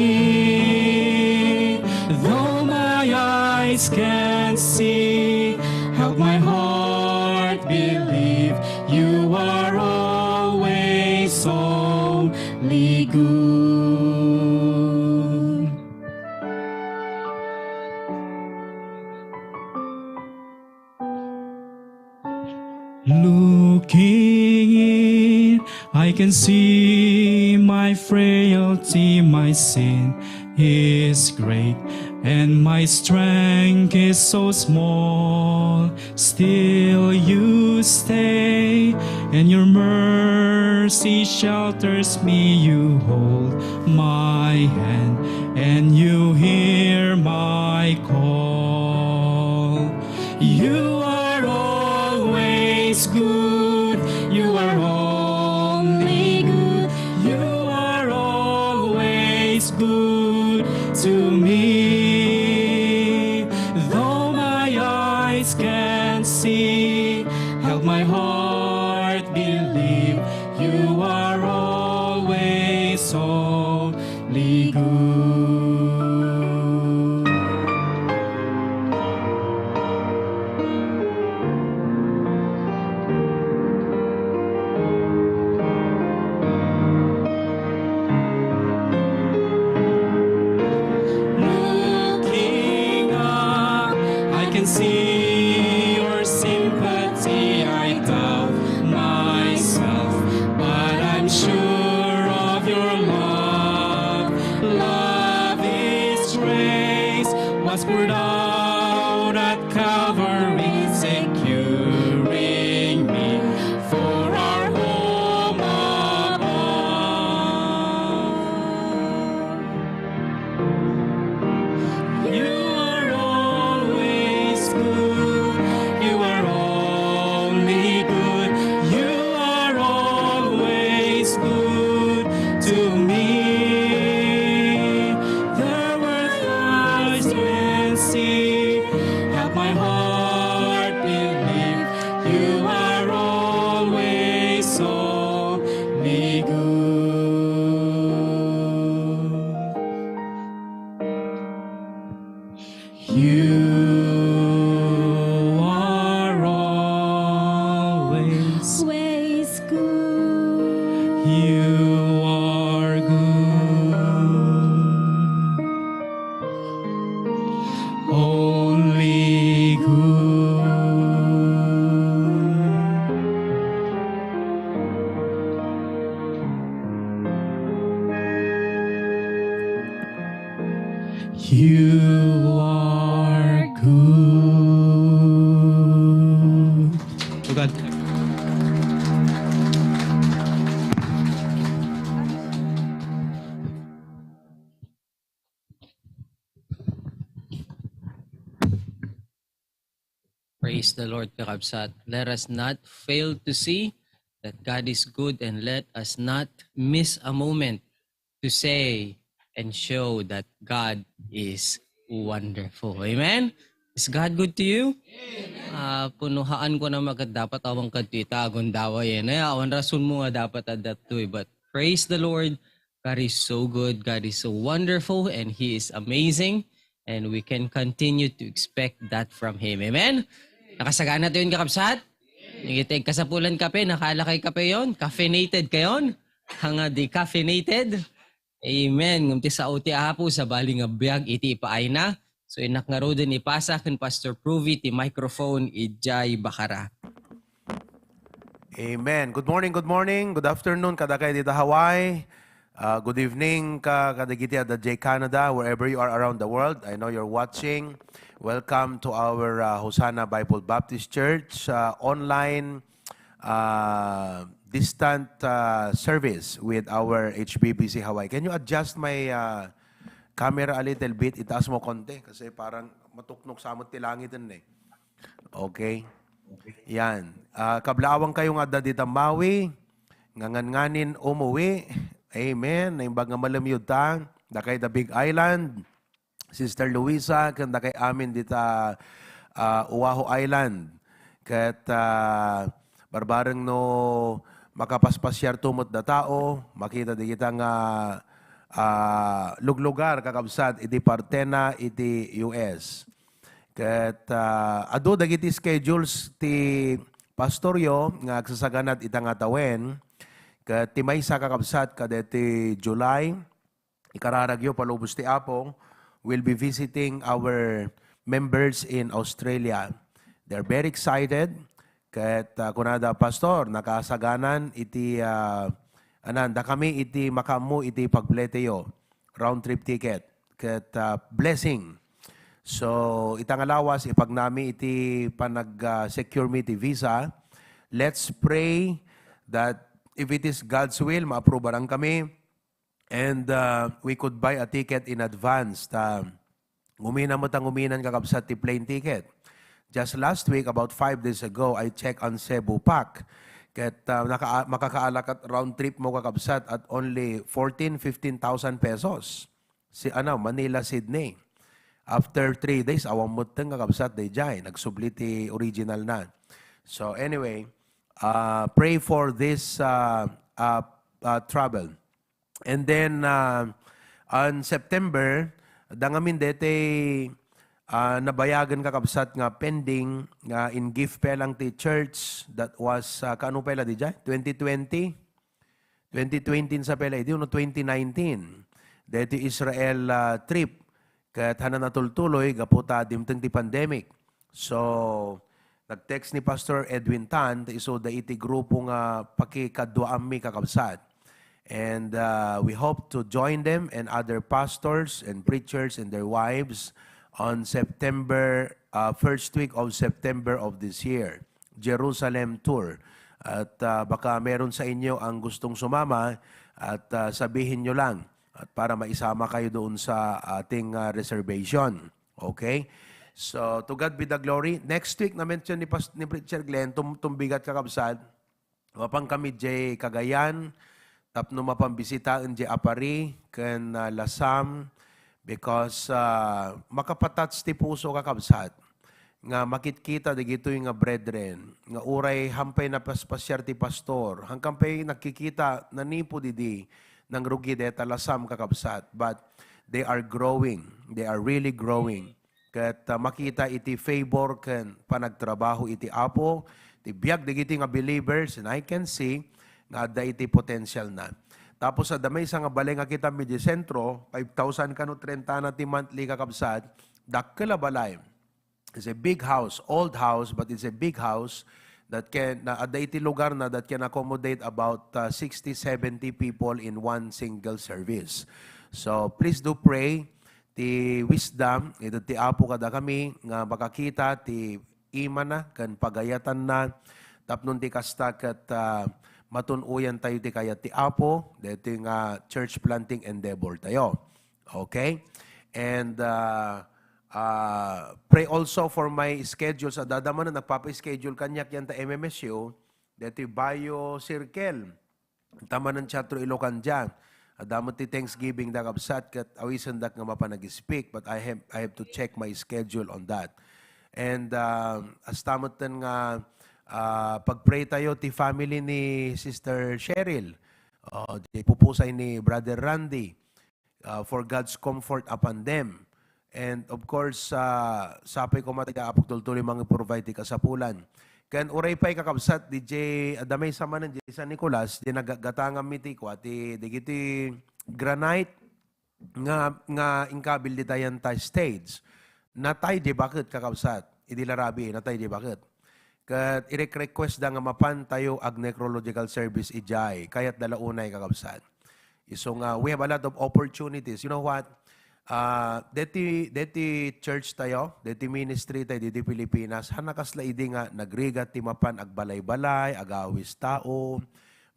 Though my eyes can't see, help my heart believe you are always only good. Looking in, I can see my frailty, my sin is great, and my strength is so small. Still you stay, and your mercy shelters me. You hold my hand, and you hear my call. You are always good. You are only good. You are always good to me. Though my eyes can't see, help my heart believe you are always only good. Looking up, I can see your sympathy. I doubt myself, but I'm sure of your love. Love is grace was poured out at Calvary, securing me for our home above. You are always good. You are only good. You are always good to me. There were times when sin held my heart believe you are always only good. You are always, always good. You are good. Only good. You are good. Tugad. Praise the Lord, kakabsat. Let us not fail to see that God is good, and let us not miss a moment to say and show that God is wonderful. Amen? Is God good to you? Ah, punuhaan ko na magat dapat awang kadto ita agundaway, eh. Awan rason mo nga dapat adda to, eh. But praise the Lord. God is so good. God is so wonderful, and He is amazing. And we can continue to expect that from Him. Amen? Nakasagana tayo, kakabsat? Nagiteg kasapulan kape, nakalakay kape yon, caffeinated kayon, hanga decaffeinated. Amen. Ngem ti sao ti Apo, sabali nga biag iti ipaayna. So, innak ngaruden ipasa ken Pastor Pruvi ti microphone idiay bakara. Amen. Good morning, good morning, good afternoon, kadakay dita Hawaii. Uh, good evening, ka, kadagiti adda diay Canada, wherever you are around the world. I know you're watching. Welcome to our uh, Hosanna Bible Baptist Church uh, online uh, distant uh, service with our H B B C Hawaii. Can you adjust my uh, camera a little bit? Itaas mo konti kasi parang matuknok samot ti langit eh. Okay. Yan. Ah, kablaawan kayo nga adda dita Maui, ngangan nganin umuwi. Amen. Naimbag nga malem yudta. Dakay da Big Island. Sister Luisa, ken dakay amin dita ah, Oahu Island. Ket ah, barbareng no makapaspasyar to met da tao, makita dagita nga ah, luglugar, kakabsat, iti partena iti U S. Ket ah, adu dagiti schedules ti pastoryo nga agsasaganad ita nga tawen. Ket ti maysa, kakabsat, kadeti July, ikararagyo palubos ti Apo, will be visiting our members in Australia. They're very excited. Ket ah, kunada, Pastor, nakasaganan iti ah, anan, dakami iti makaammo iti pagpleteyo, round trip ticket. Ket ah, blessing. So, ita nga lawas, ipagnami iti panag-secure mi ti visa. Let's pray that if it is God's will, maaprubaran kami. And uh, we could buy a ticket in advance. Ta, ngumina met a nguminan, kakabsat, ti plane ticket. Just last week, about five days ago, I checked on Cebu Pac. Ket uh, naka, makakaalakat round trip mo, kakabsat, at only fourteen, fifteen thousand pesos. Si ano, Manila, Sydney. After three days, awan metten, kakabsat, daydiay. Nagsubli ti original na. So anyway, uh, pray for this uh, uh, uh, travel. And then uh, on September, dangamin dete uh, nabayagan, kakabsat, nga pending nga in gift pa lang ti church that was uh, kano pa la didya? twenty twenty? twenty twenty sa pela idi, no, twenty nineteen. Deti Israel uh, trip. Ket hana natultuloy gapu ta dimteng ti pandemic. So, nag-text ni Pastor Edwin Tan, ta isu da iti grupo nga pakikaduaanmi, kakabsat. And uh, we hope to join them and other pastors and preachers and their wives on September, uh, first week of September of this year, Jerusalem Tour. At uh, baka meron sa inyo ang gustong sumama at uh, sabihin nyo lang at para maisama kayo doon sa ating uh, reservation. Okay? So, to God be the glory. Next week, na-mention ni, Pas- ni Preacher Glenn, tum- tumbigat, kakabsat, mapan kami jay Cagayan, tapno mapan bisitaen jay Aparri ken uh, Lasam, because uh, makapatouch ti puso, kakabsat, nga makitkita dagitoy nga brethren nga uray hampay napaspasiar ti pastor, hangkan pay nakikita nanipod idi, nangrugi deta Lasam, kakabsat, but they are growing. They are really growing. Ket uh, makita iti favor ken panagtrabaho iti Apo ti biag dagiti nga believers, and I can see nga adda iti potential na. Tapos adda maysa nga balay nga kita, Media Centro, five thousand kano trenta na ti monthly, kakabsat, dakkel a balay. It's a big house, old house, but it's a big house that can, na adda iti lugar na that can accommodate about uh, sixty, seventy people in one single service. So please do pray ti wisdom iti ti Apo kadakami nga makakita ti imana ken pagayatanna tapno ti kasta ket uh, matun-oyan tayo ti kayat ti Apo daytoy nga church planting endeavor tayo. Okay? And uh, Ah, pray also for my schedules. Adda manen nagpapa-schedule kaniak diay ta M M S U, daytoy Bayo Circle. Adda manen Teatro Ilocan diay. Adda met ti Thanksgiving da, kabsat, ket awisendak nga mapan nag-speak, but I have, I have to check my schedule on that. And, ah, kasta metten nga, ah, pag-pray tayo ti family ni Sister Cheryl. Oh, ti pupusay ni Brother Randy, ah, for God's comfort upon them. And of course, ah, sapay koma ti Apo tultuloy mangi-provide ti kasapulan. Ken uray pay, kakabsat, diay adda maysa manen diay San Nicolas, diay naggatgatangam iti kua ti dagiti granite nga, nga inkabil ditayan ta stage. Natay diay baket, kakabsat. Idi la rabii, natay diay baket. Ket irek-request da nga mapan tayo ag necrological service idiay. Kayat da la unay, kakabsat. Isu nga, we have a lot of opportunities. You know what? Ah, deti, deti church tayo, deti ministry tayo, deti Pilipinas, han nakasla idi nga nagrigat ti mapan agbalay-balay, agawis tao,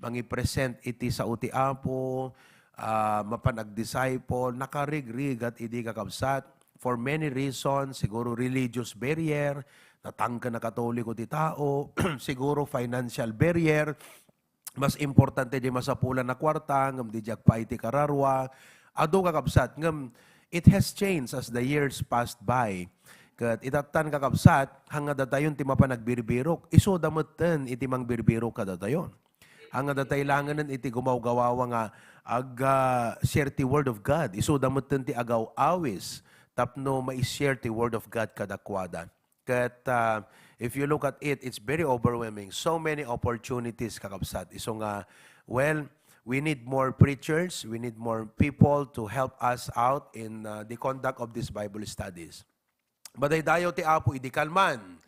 mangipresent iti sao ti Apo, ah, mapan agdisciple, nakarigrigat idi, kakabsat. For many reasons, siguro religious barrier, natangken a Katoliko ti tao, siguro financial barrier, mas importante diay masapulan a kuarta, ngem diay agpaay ti kararua. Adu, kakabsat, ngem it has changed as the years passed by. Ket itattan, kakabsat, han nga datayon ti mapan agbirbirok. Isuda metten iti mangbirbirok kadatayo. Han nga datay langenen iti gumawgawawa nga ag, ah, share ti Word of God. Isuda metten ti agaw-awis tapno mai-share ti Word of God kadakuada. Ket, ah, if you look at it, it's very overwhelming. So many opportunities, kakabsat. Isu nga, well, we need more preachers, we need more people to help us out in, ah, the conduct of these Bible studies. Madaydayaw ti Apo idi kalman.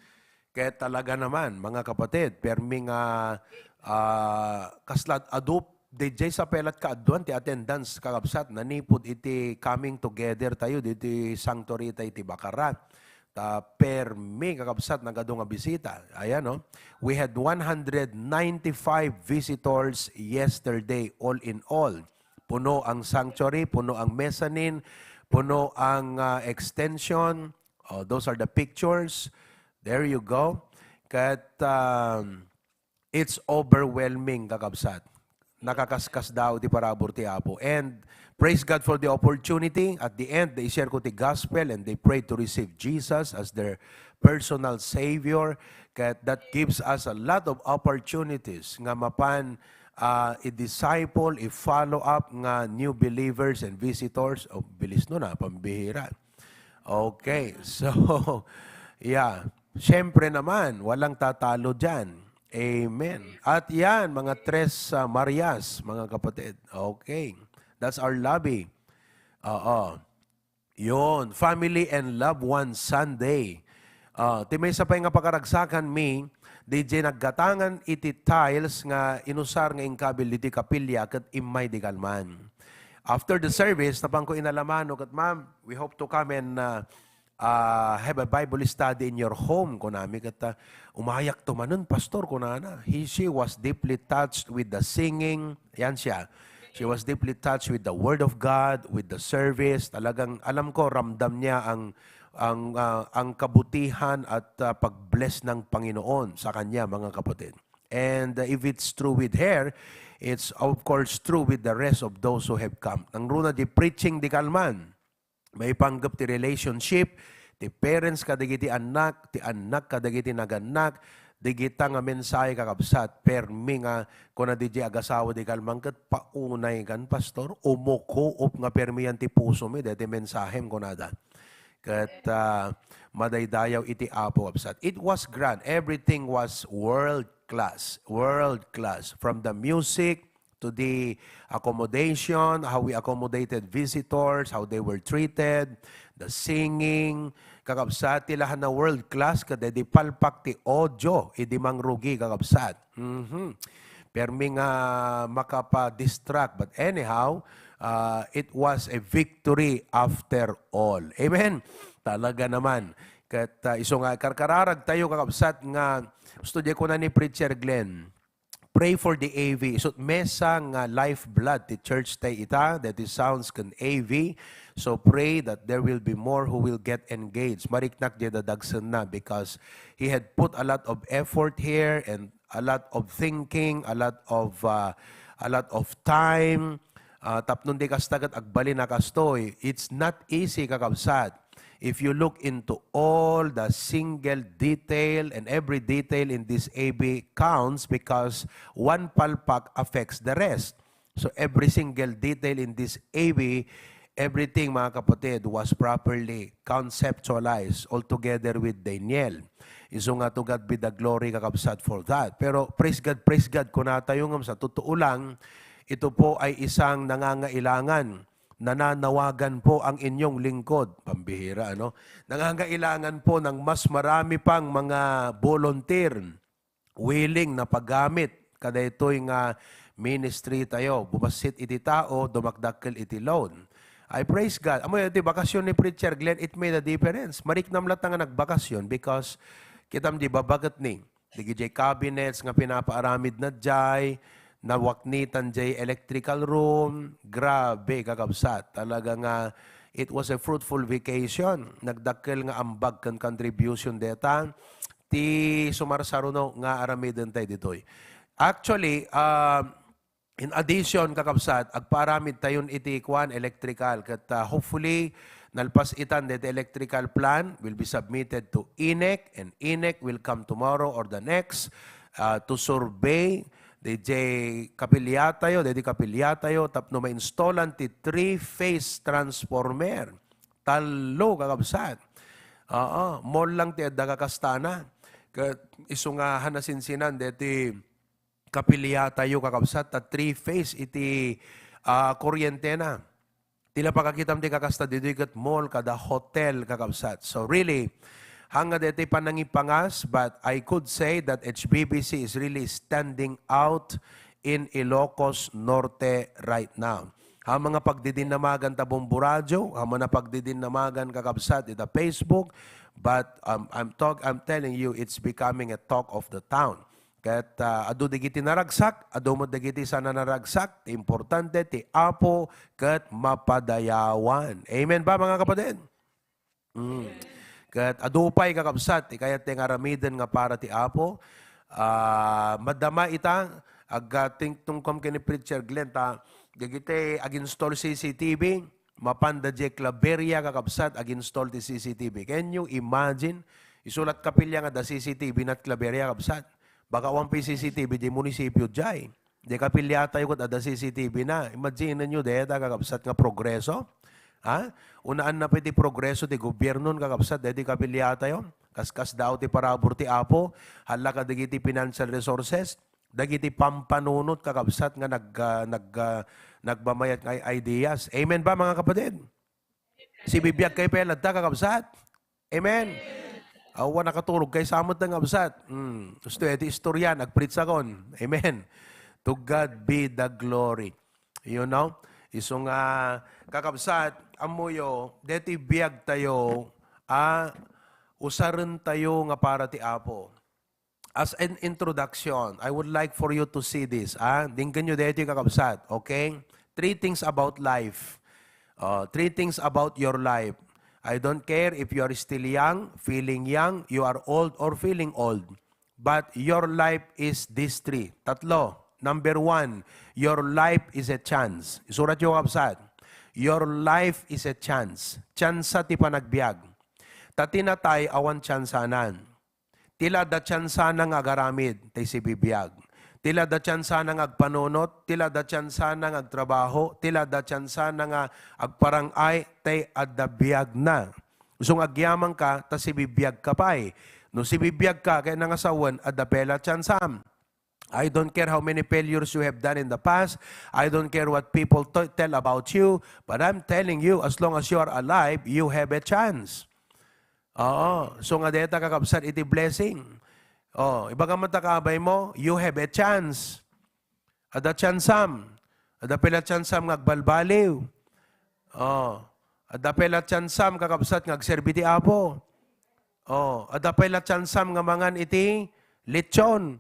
Ket talaga naman, mga kapatid, permi nga, ah, kasla adu, diay sa pelat kaaduan ti attendance, kakabsat, nanipud iti coming together tayo diti sanctuary tayo iti Bacarra. Ta permi, kakabsat, nagadu nga bisita. Ayan, no? We had one hundred ninety-five visitors yesterday, all in all. Puno ang sanctuary, puno ang mezzanine, puno ang, ah, extension. Oh, those are the pictures. There you go. Ket, um, it's overwhelming, kakabsat. Nakakaskasdaaw ti parabur ti Apo. And praise God for the opportunity. At the end, they share ko ti gospel and they pray to receive Jesus as their personal Savior. Ket that gives us a lot of opportunities nga mapan, ah, i-disciple, i-follow up nga new believers and visitors. Oh, bilis no na, pambihira. Okay, so, yeah. Siyempre naman, walang tatalo diyan. Amen. At yan, mga Tres, ah, Marias, mga kapatid. Okay. That's our lobby. Oo. Yun, Family and Loved Ones Sunday. Ah, ti maysa pay nga pakaragsakan mi, diay naggatangan iti tiles nga inusar nga inkabil diti kapilya ket immay di kalman. After the service, napanko inalamano ket, "Ma'am, we hope to come and, ah, ah, have a Bible study in your home," kunami ket, ah, "Umayak to manen, Pastor," kunana. He, she was deeply touched with the singing. Yan siya. She was deeply touched with the Word of God, with the service. Talagang, alam ko, ramdam niya ang, ang, ah, ang kabutihan at, ah, pag-bless ng Panginoon sa kanya, mga kapatid. And, uh, if it's true with her, it's of course true with the rest of those who have come. Nangruna di preaching di kalman, maipanggep ti relationship ti parents kadagiti annak, ti annak kadagiti nagannak. Dagita nga mensahe, kakabsat, permi nga kuna diay agasawa di kalman ket, "Paunaykan, Pastor, umukuop nga permi yan ti pusomi daytoy mensahem," kunada. Ket, ah, madaydayaw iti Apo, kabsat. It was grand. Everything was world class. World class. From the music to the accommodation, how we accommodated visitors, how they were treated, the singing. Kakabsat, ti lahan na world class, ket idi palpak ti audio, idi mangrugi, kakabsat. Mhm. Permi nga makapa-distract. But anyhow, ah, it was a victory after all. Amen? Talaga naman. Ket, ah, isu nga karkararag tayo, kakabsat, nga gusto di ko na ni Preacher Glenn. Pray for the A V. So, mesa nga lifeblood ti church tay ita, that is sounds ken A V. So, pray that there will be more who will get engaged. Mariknak di dadagsen na because he had put a lot of effort here and a lot of thinking, a lot of, uh, a lot of time. Uh, tapno di kasta ket agbalin a kastoy. It's not easy, kakabsat. If you look into all the single detail and every detail in this A V counts because one palpak affects the rest. So every single detail in this A V, everything, mga kapatid, was properly conceptualized all together with Daniel. Isu nga to God be the glory, kakabsat, for that. Pero praise God, praise God, kunatayo nga sa totoo lang, ito po ay isang nangangailangan, nananawagan po ang inyong lingkod. Pambihira, ano? Nangangailangan po ng mas marami pang mga volunteer, willing na paggamit kadaytoy nga ministry tayo. Bumassit iti tao, dumakdakkel iti load. I praise God. Amo iti bakasyon ni Preacher Glenn, it made a difference. Mariknam latta nga nagbakasyon because kitam di babaket ni. Dagiti cabinets nga pinapaaramid na jay, nawaknitan jay electrical room. Grabe, kakabsat. Talaga nga, it was a fruitful vacation. Nagdakkel nga ambag ken contribution deta ti sumarsaruno nga aramiden tay ditoy. Actually, ah, in addition, kakabsat, agpaaramid tayon iti kuan, electrical. Ket, ah, hopefully, nalpas itan deti electrical plan will be submitted to INEC, and INEC will come tomorrow or the next, ah, to survey deti kapilya tayo, deti kapilya tayo, tapno ma-installan ti three-phase transformer. Tallo, kakabsat. Oo, mall lang ti adda kakastana. Ket isu nga hanasinsinan deti kapilya tayo, kakabsat, ta three-phase iti, ah, kuryentena. Ti la pakakitam ti kakasta, ditoy ket mall kada hotel, kakabsat. So really, hanga deti panangipangas, but I could say that H B B C is really standing out in Ilocos Norte right now. Ha mga pagdidinnamagan ta Bombo Radio, ha mga pagdidinnamagan, kakabsat, ita Facebook, but, um, I'm talk-, I'm telling you, it's becoming a talk of the town. Ket, ah, adu dagiti naragsak, adu met dagiti saan a naragsak, ti importante ti Apo ket mapadayawan. Amen ba, mga kapatid? Mm. Ket adu pay, kakabsat, ti kayat ti nga aramiden nga para ti Apo. Ah, madama ita, agtingtungkom ken ni Preacher Glenn, ta dagiti ag-install C C T V, mapanda diay Claveria, kakabsat, ag-install ti C C T V. Can you imagine? Isu la ti kapilya nga adda C C T V na ti Claveria, kabsat. Baka awan pay C C T V diay munisipio diay. Diay kapilya tayo ket adda C C T V na. Imagine niyo dayta, kakabsat, nga progreso. Ha? Unaanna pay ti progreso ti gobiernon, kakabsat, dayta kapilya tayo. Kaskasdaaw ti parabur ti Apo, hala kadagiti financial resources, dagiti pampanunot, kakabsat, nga nag-, ah, nag-, ah, nagmamayat nga ideas. Amen ba, mga kapatid? Sibibiag kay pay latta, kakabsat? Amen? Awan nakaturog kay sa met nga kabsat. Hmm. Gusto iti istoryan, agpritsa kon. Amen? To God be the glory. You know? Isu nga, kakabsat, ammoyo, deti biag tayo, a, usaren tayo nga para ti Apo. As an introduction, I would like for you to see this, ah. Denggenyo daytoy, kakabsat, okay? Three things about life. Uh, three things about your life. I don't care if you are still young, feeling young, you are old, or feeling old. But your life is this three. Tatlo. Number one, your life is a chance. Isuratyo, kakabsat. Your life is a chance. Tsansa ti panagbiag. Ta ti natay, awan tsansanan. Ti la adda tsansana nga agaramid, tay sibibiag. Ti la adda tsansana nga agpanunot, ti la adda tsansana nga agtrabaho, ti la adda tsansana nga agparang-ay, tay adda biagna. Isu nga agyamanka, ta sibibiagka pay. No sibibiagka ket nangasawen, adda pay la tsansam. I don't care how many failures you have done in the past. I don't care what people t-, tell about you. But I'm telling you, as long as you are alive, you have a chance. Oo. So nga deta, kakabsat, iti blessing. Oh, ibaga man ta kaabay mo, you have a chance. Adda chansam. Adda pay la chansam nga agbalbaliw. Oh. Adda pay la chansam, kakabsat, nga agserbi ti Apo. Oh, adda pay la chansam nga mangan iti lechon.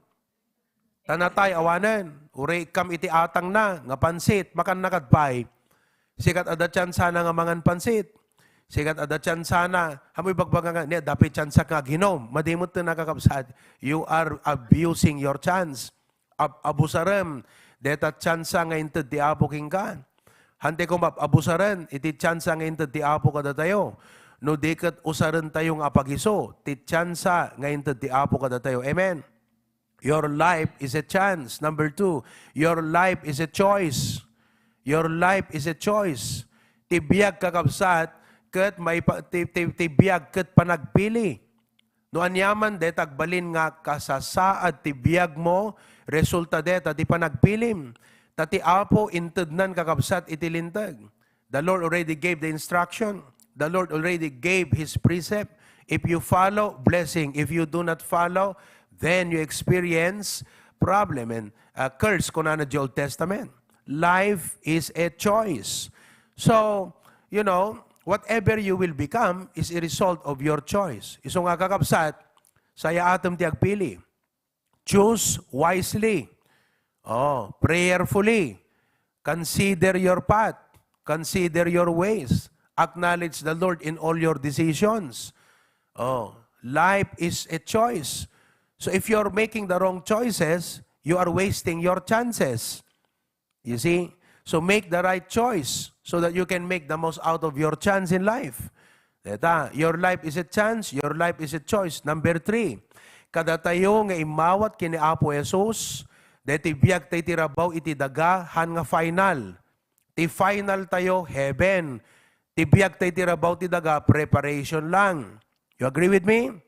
Ta natay awanen, uray ikkam iti atangna nga pansit, makanna kadi pay. Sika adda tsansana nga mangan pansit. Sika adda tsansana, amoy bagbaga nga, ni, adda pay tsansak nga aginom. Madi met ti nakakabsat. You are abusing your chance. Ab-, abusarem, deta tsansa nga inted ti Apo kenka. Hantay koma, ab-, abusaren iti tsansa nga inted ti Apo kadatayo. No di ket usarentayo nga apagiso ti tsansa nga inted ti Apo kadatayo. Amen. Your life is a chance. Number two, your life is a choice. Your life is a choice. Ti biag, kakabsat, ket maipa-, ti, ti, ti biag ket panagpili. No aniaman deta agbalin nga kasasaad ti biagmo, resulta deta ti panagpilim. Ta ti Apo intednan, kakabsat, iti Linteg. The Lord already gave the instruction. The Lord already gave His precept. If you follow, blessing. If you do not follow, then you experience problem and, uh, curse, kunana di Old Testament. Life is a choice. So, you know, whatever you will become is a result of your choice. Isu nga, kakabsat, sayaatem ti agpili. Choose wisely. Oh, prayerfully. Consider your path. Consider your ways. Acknowledge the Lord in all your decisions. Oh, life is a choice. So if you're making the wrong choices, you are wasting your chances. You see? So make the right choice so that you can make the most out of your chance in life. Deta, your life is a chance, your life is a choice. Number three, kadatayo nga immawat ken ni Apo Jesus, deti biag tayo ti rabaw iti daga, han nga final. Ti final tayo, heaven. Ti biag tayo ti rabaw ti daga, preparation lang. You agree with me?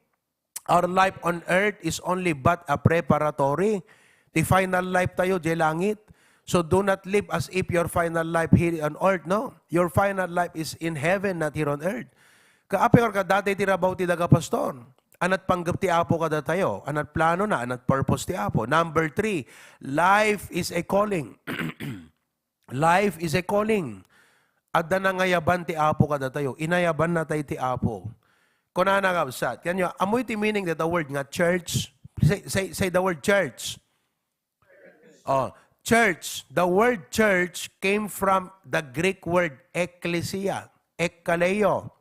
Our life on earth is only but a preparatory. Ti final life tayo, diay langit. So do not live as if your final life here on earth, no? Your final life is in heaven, not here on earth. Kaapay ka dati ti rabaw ti daga, pastor. Anat panggep ti Apo kadatayo. Anat plano na, anat purpose ti Apo. Number three, life is a calling. Life is a calling. Adda nangayaban ti Apo kadatayo. Inayabanna tayo ti Apo. Kunana, kabsat. Kanyo, amoy ti meaning that the word nga church? Say, say, say the word church. Oh, church. The word church came from the Greek word ecclesia, ekkaleio.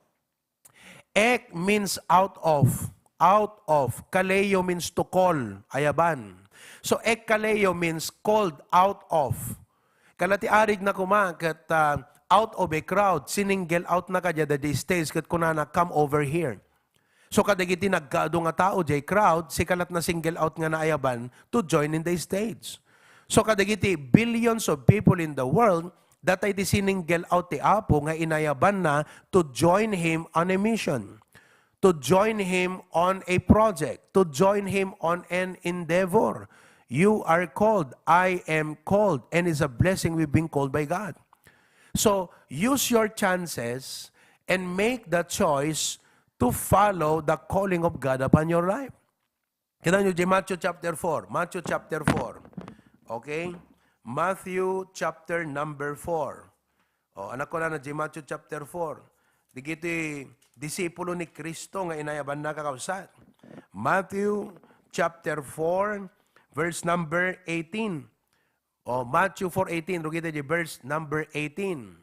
Ek means out of. Out of. Kaleo means to call. Ayaban. So, ekkaleio means called out of. Kala ti arig na kuma ket, ah, out of a crowd, siningle out na kadi daydi stage ket kunana, "Come over here." So, kadagiti nagkaadu nga tao diay crowd, sika lat na single out nga naayaban to join in the stage. So, kadagiti billions of people in the world, datay ti siningle out ti Apo nga inayabanna to join Him on a mission, to join Him on a project, to join Him on an endeavor. You are called. I am called. And it's a blessing we've been called by God. So, use your chances and make the choice to follow the calling of God upon your life. Kita nyo di Matthew chapter four. Matthew chapter four. Okay? Matthew chapter number four. O, anak ko na na di Matthew chapter four. Digiti disipulo ni Cristo nga inayaban na, kakabsat. Matthew chapter four, verse number eighteen. O, Matthew four eighteen, rugita di verse number eighteen.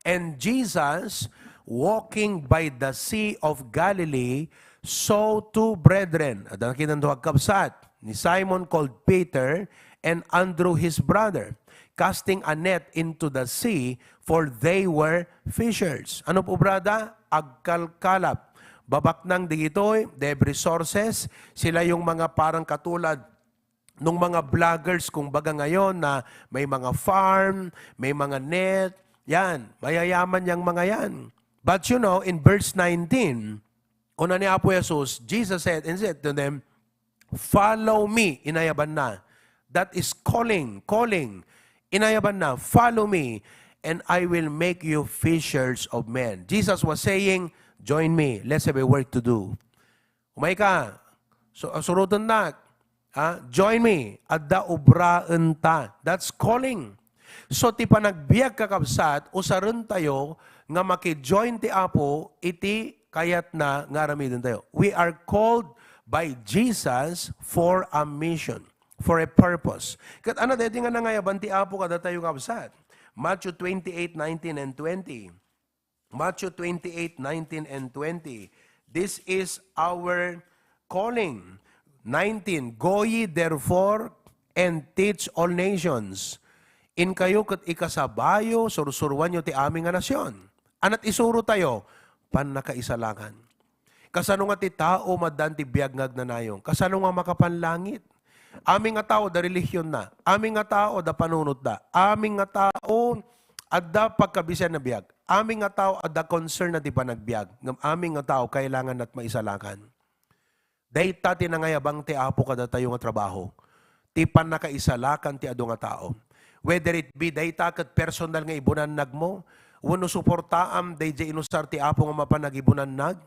And Jesus, walking by the Sea of Galilee, saw two brethren. Adda nakitan duag kabsat, ni Simon called Peter and Andrew his brother, casting a net into the sea, for they were fishers. Ano po, brada? Agkalkalap. Babaknang digitoy, they have resources. Sila yung mga parang katulad nung mga vloggers, kung baga ngayon, na may mga farm, may mga net, yan, mayayaman yang mga yan. But you know, in verse nineteen, kuna ni Apo Jesus, Jesus said, and said to them, "Follow me." Inayaban na. That is calling, calling. Inayaban na, "Follow me, and I will make you fishers of men." Jesus was saying, "Join me. Let's have a work to do." Umay ka. So, suroten na. Ha? Join me. Adda obraen ta. That's calling. So, ti panagbiag, kakabsat, usaren tayo nga maki-join ti Apo iti kayatna nga aramiden tayo. We are called by Jesus for a mission. for a purpose. Ket ania daytoy nga nangayaban ti Apo kadatayo, kabsat? Matthew twenty-eight nineteen and twenty. Matthew twenty-eight nineteen and twenty. This is our calling. Nineteen, "Go ye therefore and teach all nations." Inkayo ket ikasabayo, sursuroanyo ti amin nga nasion. Ania ti isuro tayo? Pannakaisalakan. Kasano nga ti tao maddaan ti biag nga agnanayon? Kasano nga makapanlangit? Amin nga tao, adda relihionna. Amin nga tao, adda panunotda. Amin nga tao, adda pagkabisian a biag. Amin nga tao, adda concern na ti panagbiag. Ngem amin nga tao, kailangan nat maisalakan. Dayta ti nangayabang ti Apo kadatayo nga trabaho. Ti pannakaisalakan ti adu nga tao. Whether it be dayta ket personal nga ibunannagmo, wenno suportaam daydiay inusar ti Apo nga mapan agibunannag,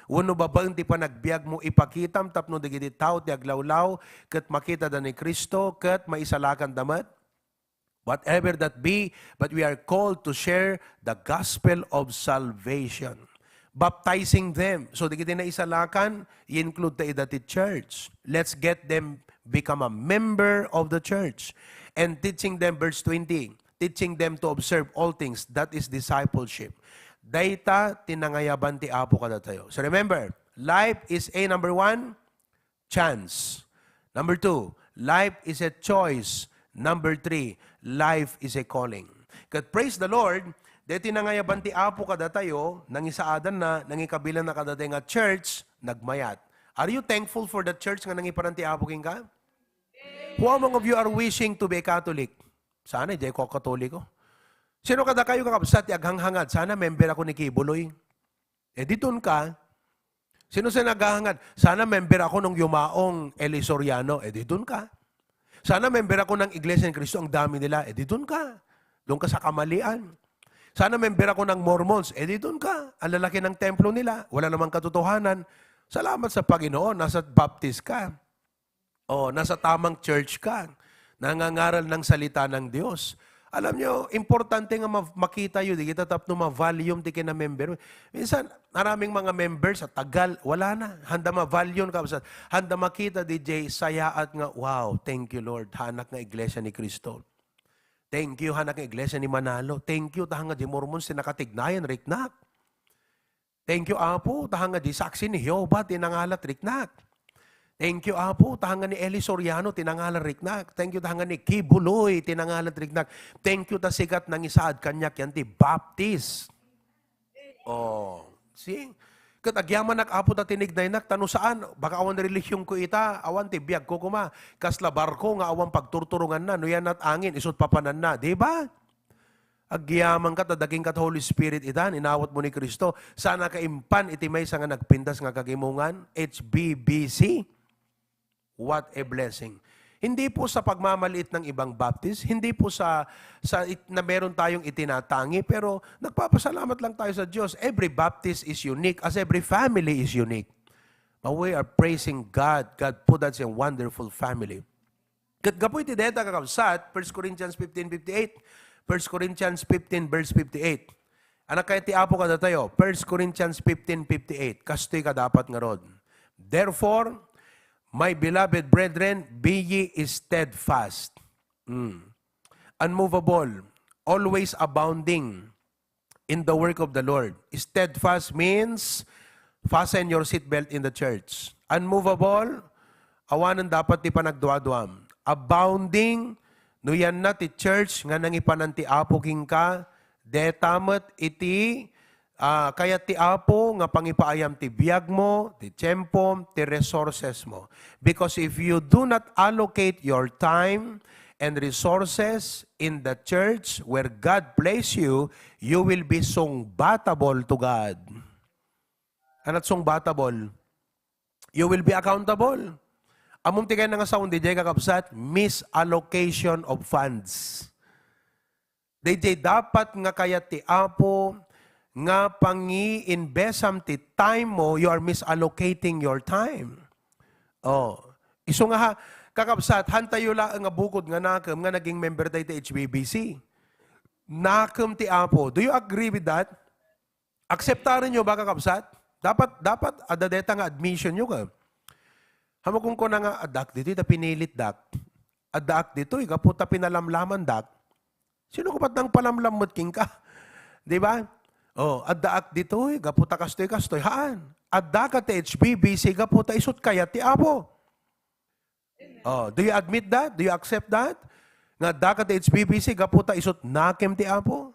wenno babaen ti panagbiagmo, ipakitam tapno dagiti tao ti aglawlaw ket makitada ni Cristo ket maisalakanda met. Whatever that be, but we are called to share the gospel of salvation. Baptizing them. So, dagiti naisalakan, i-include ta ida ti church. Let's get them become a member of the church. And teaching them, verse twenty, teaching them to observe all things. That is discipleship. Dayta ti nangayaban ti Apo kadatayo. So, remember, life is a, number one, chance. Number two, life is a choice. Number three, life is a calling. Ket praise the Lord, deti nangayaban ti Apo kadatayo, nangisaadanna, nangikabilanna kadatayo nga church, nagmayat. Are you thankful for the church nga nangipanan ti Apo kenka? Who among of you are wishing to be a Catholic? Sana, diay ko Katoliko. Sino kadakayo, kakabsat, ti aghanghangad? Sana member ako ni Kibuloy. E, didun ka. Sino sa naghahangad? Sana member ako nung yumaong Eli Soriano. E, didun ka. Sana member ako ng Iglesia ni Cristo, ang dami nila. E, didun ka. Doon ka sa kamalian. Sana member ako ng Mormons. E, didun ka. Ang lalaki ng templo nila. Wala namang katotohanan. Salamat sa Panginoon, nasa Baptist ka. O, nasa tamang church ka. Nangangaral ng salita ng Diyos. Alam nyo, importante nga ma-, makita yu, di kita tapno ma-volume ti kinamember. Minsan, maraming mga members, sa tagal, wala na. Handa ma-volume ka, basta handa makita, D J, sayaat nga, "Wow, thank you, Lord. Hanak nga Iglesia ni Cristo. Thank you, hanak nga Iglesia ni Manalo. Thank you, ta nga di Mormons ti nakatignayan, riknak." Thank you, Apo, ta nga di Saksi ni Jehovah ti nangalat riknak. Thank you, Apo, ta nga ni Eli Soriano ti nangalat riknak. Thank you, ta nga ni Kibuloy ti nangalat riknak. Thank you, ta sikat nangisaad kaniak yan ti Baptist. Oh, see? Ket agyamanak, Apo, ta tinignaynak, ta no saan, baka awan relihiyon ko ita, awan ti biag ko kuma, kasla barko nga awan pagturturonganna, no yan at angin, isut papananna, di ba? Agyamanka ta daginka ti Holy Spirit itan, inawatmo ni Cristo. Sana ka impan iti maysa nga nagpintas nga kagimongan, H B B C. What a blessing. Hindi po sa pagmamaliit ng ibang Baptist, hindi po sa, sa it-, na meron tayong itinatangi, pero nagpapasalamat lang tayo sa Diyos. Every Baptist is unique, as every family is unique. But we are praising God. God put us in a wonderful family. Ket gapu iti dayta, kakabsat, First Corinthians fifteen fifty-eight. First Corinthians fifteen, verse fifty-eight. Ania kayat ti Apo kadatayo? First Corinthians fifteen fifty-eight. Kastoy kadapat ngarud. "Therefore, my beloved brethren, be ye steadfast." Mm. "Unmovable, always abounding in the work of the Lord." Steadfast means fasten your seatbelt in the church. Unmovable, awanen dapat ti panagduaduam. Abounding, no yan na ti church nga nangipanan ti Apo kenka, deta met iti, ah, kayat ti Apo nga pangipaayam ti biagmo, ti tiempo, ti resources mo. Because if you do not allocate your time and resources in the church where God placed you, you will be sungbatable to God. Ania ti sungbatable? You will be accountable. Ammom ti kayatna nga sound, diay kakabsat, misapplication of funds. Diay dapat nga kayat ti Apo nga pangi-investnam ti time mo, you are misallocating your time. Oh. Isu nga ha, kakabsat, han tayo laeng nga bukod nga nakem nga naging member tayo ti H B B C. Nakem ti Apo. Do you agree with that? Akseptaren yo ba, kakabsat? Dapat, dapat, adda deta nga admission yo ka. Hamo kunkuna nga, "Ah, Dak, ditoy ta pinilit, Dak." Addaak ditoy, gapu ta pinalamlamandak. Sino ka ba't nang palamlam met kenka? Di ba? Oh, addaak ditoy, gapu ta kastoy, kastoy. Haan. Adda ka ti H B B C, gapu ta isut kayat ti Apo. Oh, do you admit that? Do you accept that? Nga adda ka ti H B B C, gapu ta isut nakem ti Apo?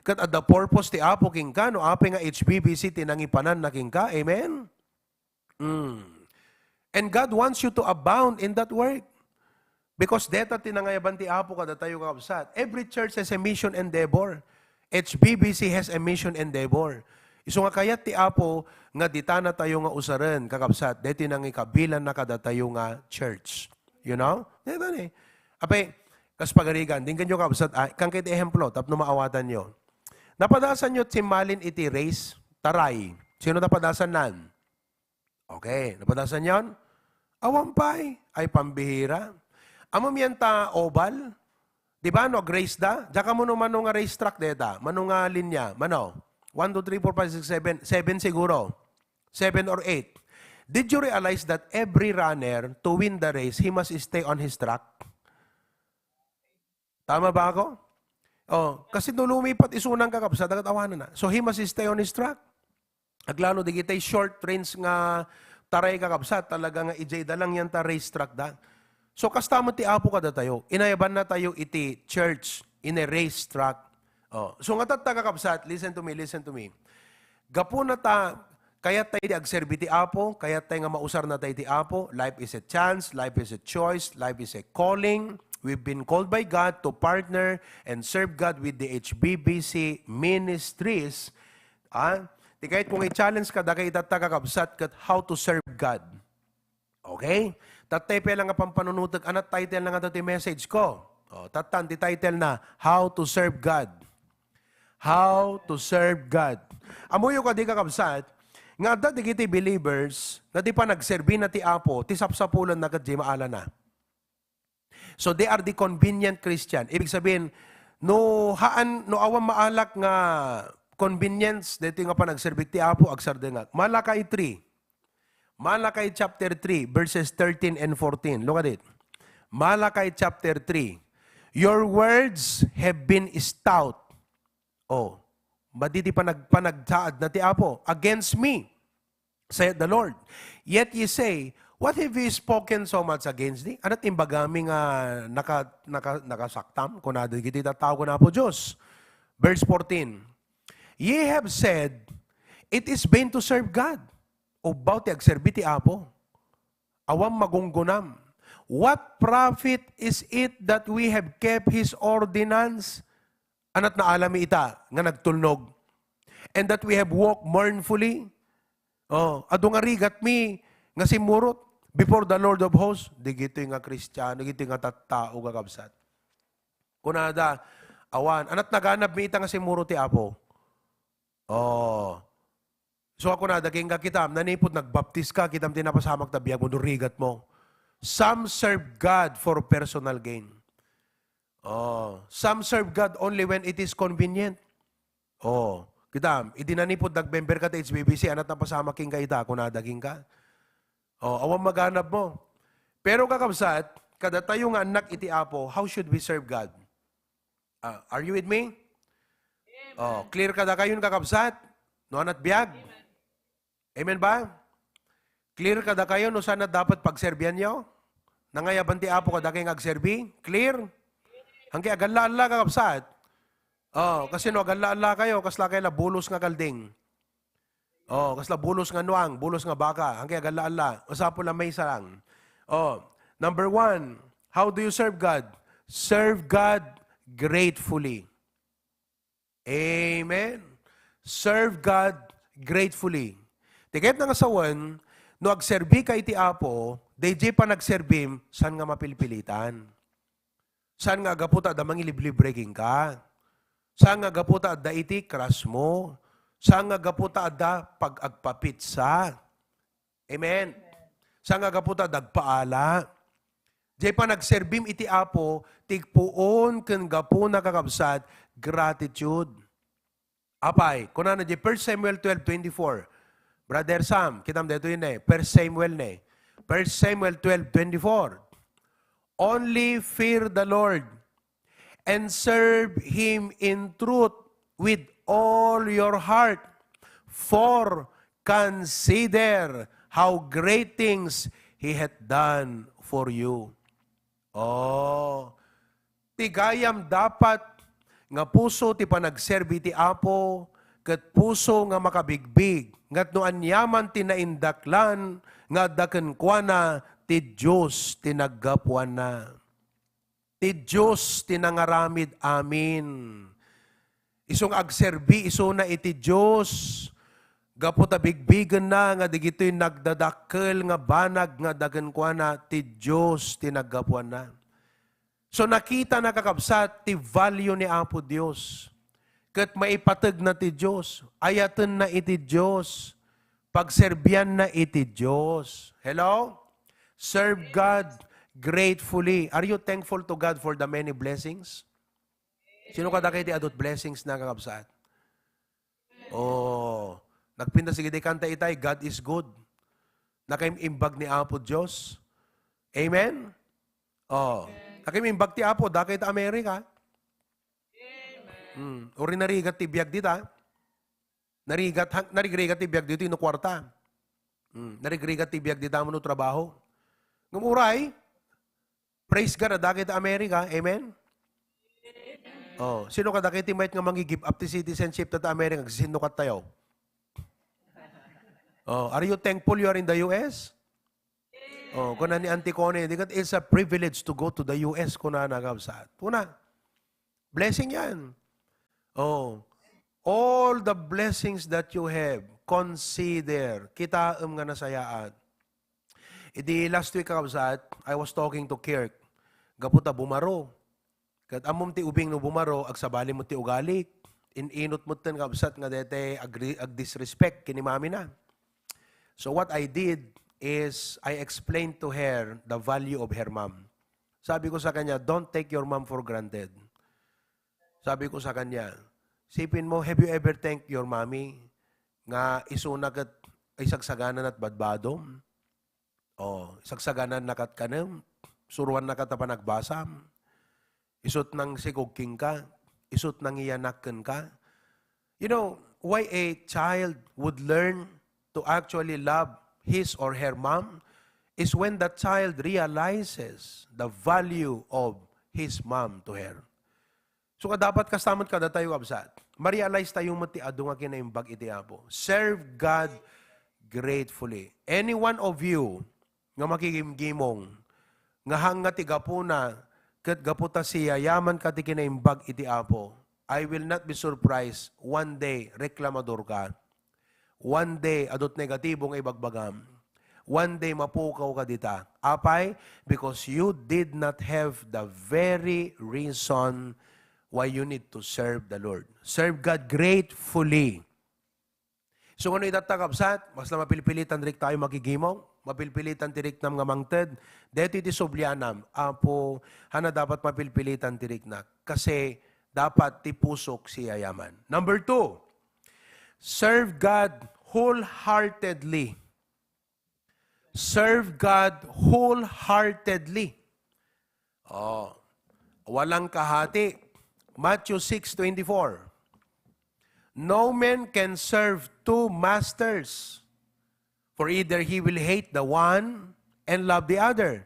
Ket adda purpose ti Apo kenka, no apay nga H B B C ti nangipananna kenka. Amen? Mm. And God wants you to abound in that work. Because deta ti nangayaban ti Apo kadatayo, kakabsat. Every church has a mission endeavor. H B B C has a mission endeavor. Isu nga kayat ti Apo nga ditanatayo nga usaren, kakabsat, daytoy nangikabilanna kadatayo nga church. You know? Deta ni. Apay, kas pagarigan, dinggan nyo, kakabsat, ah, kan kay ti ehemplo, tapno maawatanyo. Napadasanyo simmalin iti race, taray. Sino napadasannan? Okay, napadasanyon? Awan pay, ay pambihira. Ammom yan ta oval? Di ba, no, ag-race da? Diyan ka mano, mano nga race track deta? Mano nga linya? Mano? One, two, three, four, five, six, seven. Seven siguro. Seven or eight. Did you realize that every runner, to win the race, he must stay on his track? Tama ba ako? Oh, kasi no lumipat isu nan, kakabsat, dagat awanan na. So he must stay on his track. Aglalo digitay short range nga taray, kakabsat, talaga nga ijay da lang yan ta race track da. So kasta met ti Apo kadatayo. Inayabanna tayo iti church in a race track. Oh, so nga tatta, kakabsat, listen to me, listen to me. Gapuna ta kayat tayo ti agserbi ti Apo, kayat tayo nga mausarna tayo ti Apo. Life is a chance, life is a choice, life is a calling. We've been called by God to partner and serve God with the H B B C ministries. Ah, ti kayat kong i-challenge kadakayo itatta, kakabsat, ket how to serve God. Okay? Tattay pay lang nga pampanunotek, anat title na nga ti message ko. Oh, tattan ti title na, How to Serve God. How to Serve God. Ammoyo kadi, kakabsat, nga adda digiti believers nga ti panagserbi na ti Apo, ti sapsapulan na ket di maalana. So they are the convenient Christian. Ibig sabihin, no haan, no awan maalak nga convenience dito nga panagserbi ti Apo, agsardengak. Malachi three. Malachi chapter three, verses thirteen and fourteen. Look at it. Malachi chapter three. Your words have been stout. Oh, madi ti panag-, panagsaad na ti Apo against me, saith the Lord. Yet ye say, "What have we spoken so much against thee?" Anat imbagami nga naka-, naka-, nakasaktam? Kunada dagiti tattao, kuna Apo Dios. Verse fourteen, "Ye have said, 'It is vain to serve God.'" Ubbaw ti agserbi ti Apo. Awan magunggunam. "What profit is it that we have kept his ordinance?" Anat naalami ita nga nagtulnog. "And that we have walked mournfully?" Oh, adu nga rigatmi nga simmurot before the Lord of hosts. Digitoy nga Kristiano, digitoy nga tattao, kakabsat. Kunada, awan. Anat naganabmi ita nga simmurot ti Apo? Oh. So, ako na, daging ka kitam, nanipod nagbaptis ka, kitam ti napasamak ta biag mo, no rigat mo. Some serve God for personal gain. Oh, some serve God only when it is convenient. Oh, kitam, idi nanipod nagmember ka ta H B B C, anat napasamak king ka ita, kuna daging ka. Oh, awan maganab mo. Pero kakabsat, kadatayo nga anak iti Apo, how should we serve God? Ah, are you with me? Oh, clear kadakayon, kakabsat? No, anat biag? Amen ba? Clear kadakayo no saan dapat pagserbianyo? Nangayaban ti Apo kadakayo nga agserbi? Clear? Hangki agalla-alla, kakabsat? Oh, kasi no agalla-alla kayo, kasla kayo la bulos nga kalding. Oh, kasla bulos nga nuang, bulos nga baka. Hangki agalla-alla. Masapul a maysa lang. Oh, number one, how do you serve God? Serve God gratefully. Amen. Serve God gratefully. Ti kayat nga sawen, no agserbi ka iti Apo, dayjay panagserbim, saan nga mapilpilitan? Saan nga gapu ta adda mangiliblibre kenka? Saan nga gapu ta adda iti crush mo? Saan nga gapu ta adda pag-agpapitsa? Amen. Saan nga gapu ta adda agpaala? Jay panagserbim iti Apo, ti puon ken gapuna, kakabsat, gratitude. Apay, kunana di First Samuel twelve twenty-four. Brother Sam, kitam daytoy ne, First Samuel ne. First Samuel twelve twenty-four. Only fear the Lord and serve Him in truth with all your heart. For consider how great things He hath done for you. Oh, ti gayam dapat nga puso ti panagserbi ti Apo, ket puso nga makabigbig, nga no aniaman ti naindaklan nga adda kenkuana, ti Dios ti naggapuanna. Ti Dios ti nangaramid amin. Isu nga agserbi isuna iti Dios, gapu ta bigbigenna nga digitoy nagdadakkel nga banag nga adda kenkuana, ti Dios ti naggapuanna. So, nakitana, kakabsat, ti value ni Apo Dios. Ket maipategna ti Dios, ayatenna iti Dios, pagserbianna iti Dios. Hello? Serve God gratefully. Are you thankful to God for the many blessings? Sino kadagiti adut blessings na, kakabsat? Oh, nagpintas dagiti kanta itay, "God is good." Nakaimbag ni Apo Dios. Amen? Oh, nakaimbag ti Apo, dakay ta Amerika. Hmm, uri narigat ti biag dita. Narigat, hang-, narigrigat ti biag dita, no kuarta. Hmm, narigrigat ti biag dita, no trabaho. Ngem uray, praise God, adda dagiti Amerika. Amen? Oh, sino kadagiti mayat nga mangi-give up ti citizenship ta Amerika? Sino kat tayo? Oh, are you thankful you are in the U S? Oh, kuna ni Auntie Connie, "Di kat, it's a privilege to go to the U S," kuna na, kabsat. Kuna, blessing yan. Oh, all the blessings that you have, consider, kitaem nga nasayaat. Idi last week, kakabsat, I was talking to Kirk. Gapu ta bumaro. Ket ammom ti ubing no bumaro, agsabali met ti ugalik. In-inut metten, kabsat, nga daytoy agri-, agdisrespect ken ni mamina. So what I did is I explained to her the value of her mom. Sabi ko sa kanya, "Don't take your mom for granted." Sabi ko sa kanya, "Sipin mo, have you ever thanked your mommy nga isuna ket isagsagananat badbadom?" Oh, sagsaganan nakat kanem, suruan nakat a panagbasam, isut nang sigog kenka, isut nang iyanak kenka. You know, why a child would learn to actually love his or her mom is when the child realizes the value of his mom to her. So, nga dapat kasta met kadatayo, kabsat. Ma-realize tayo met ti adu nga kinaimbag iti Apo. Serve God gratefully. Any one of you nga makigimgimong, nga hangga ti gapuna, ket gapu ta siyayaman ka ti kinaimbag iti Apo, I will not be surprised, one day, reklamador ka. One day, adut negatibo nga ibagbagam. One day, mapukaw ka dita. Apay? Because you did not have the very reason why you need to serve the Lord. Serve God gratefully. So, ngano itatta, kabsat? Mas na mapilpilitan riktayo makigimong, mapilpilitan ti riknam nga mangted. Daytoy ti sublianam, Apo, hana dapat mapilpilitan ti riknak. Kasi dapat ti pusok siyayaman. Number two, serve God wholeheartedly. Serve God wholeheartedly. Oh, walang kahati. Matthew six twenty-four. "No man can serve two masters, for either he will hate the one and love the other,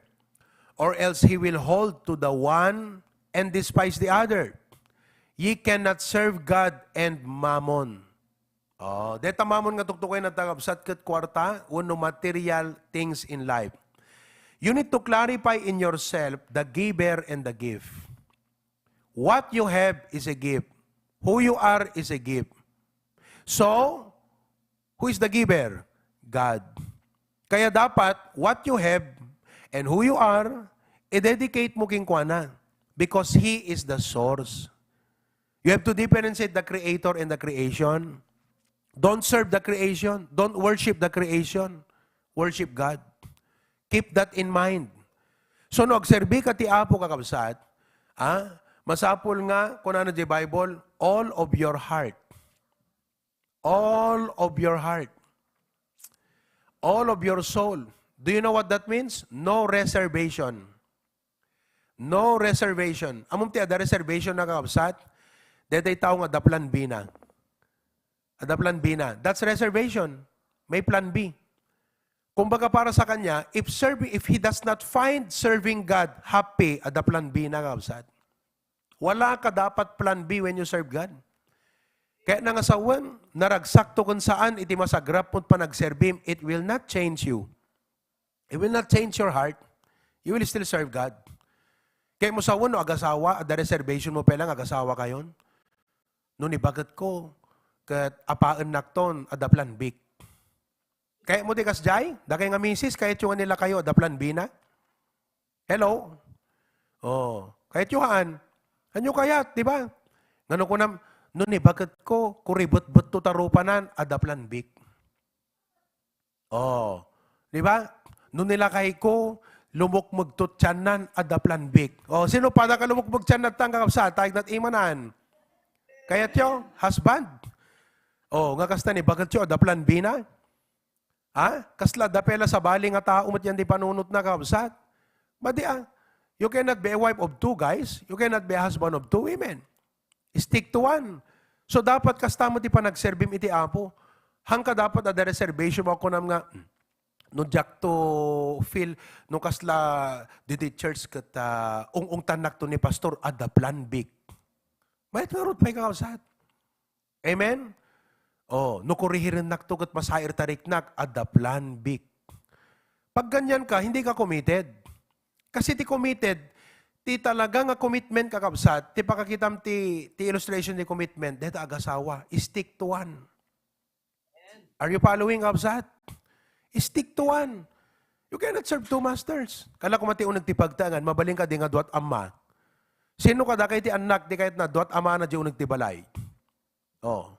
or else he will hold to the one and despise the other. Ye cannot serve God and mammon." Oh, deta mammon nga tuktuken, kakabsat, ket kuarta wenno material things in life. You need to clarify in yourself the giver and the gift. What you have is a gift. Who you are is a gift. So, who is the giver? God. Kaya dapat, what you have and who you are, i-dedicate mo kenkuana, because He is the source. You have to differentiate the creator and the creation. Don't serve the creation. Don't worship the creation. Worship God. Keep that in mind. So, no agserbi ka ti Apo, kakabsat, ah, masapul nga, kunana di Bible, all of your heart. All of your heart. All of your soul. Do you know what that means? No reservation. No reservation. Ammom ti adda reservation na, kakabsat? Daytoy tao nga adda plan B na. Adda plan B na. That's reservation. May plan B. Kumbaga, para sa kanya, if serving, if he does not find serving God happy, adda plan B na, kakabsat. Wala ka dapat plan B when you serve God. Kayatna nga sawen, naragsakto ken saan iti masagrap mo't panagserbim, it will not change you. It will not change your heart. You will still serve God. Kayatmo sawen no agasawa, adda reservation mo pay lang agasawa kayon. No ni baketko, ket apaennakton, adda plan B. Kayatmo ti kasdiay? Dakay nga misis, kayatyo nga nilakayo, adda plan B na? Hello? Oh, kayatyo haan. Ania kayat, di ba? Ngano kunam, no ni baketko, kuribetbetto ta rupanan, adda plan B. Oh, di ba? No nilakayko, lumukmegto ti tiannan, adda plan B. Oh, sino pada ka lumukmeg tianna, kakabsat? Ay, nat imanan. Kayatyo? Husband? Oh, nga kasta ni baketyo, adda plan B na? Ha? Kasla adda pay la sabali nga tao met yan ti panunotna, kakabsat? Madi, ah. You cannot be a wife of two guys. You cannot be a husband of two women. Stick to one. So, dapat kasta met ti panagserbim iti Apo. Haanka dapat adda reservation mo, kunam nga, "Hmm, no diak to feel, no kasla didi church ket, ah, ung-ungtannakto ni pastor, adda plan B." Mayat ngarud pay, kakabsat. Amen? Oh, no kurihirennakto ket masair ta riknak, adda plan B. Pag ganyan ka, hindi ka committed. Kasi ti committed, ti talaga nga commitment, kakabsat, ti pakakitam ti, ti illustration ti commitment, deta agasawa, stick to one. Are you following, kabsat? Stick to one. You cannot serve two masters. Kala ko mati uneg ti pagtaengan, mabalin ka di nga duat ama. Sino kadakay ti annak, di kayat na duat ama na di uneg ti balay? Oh.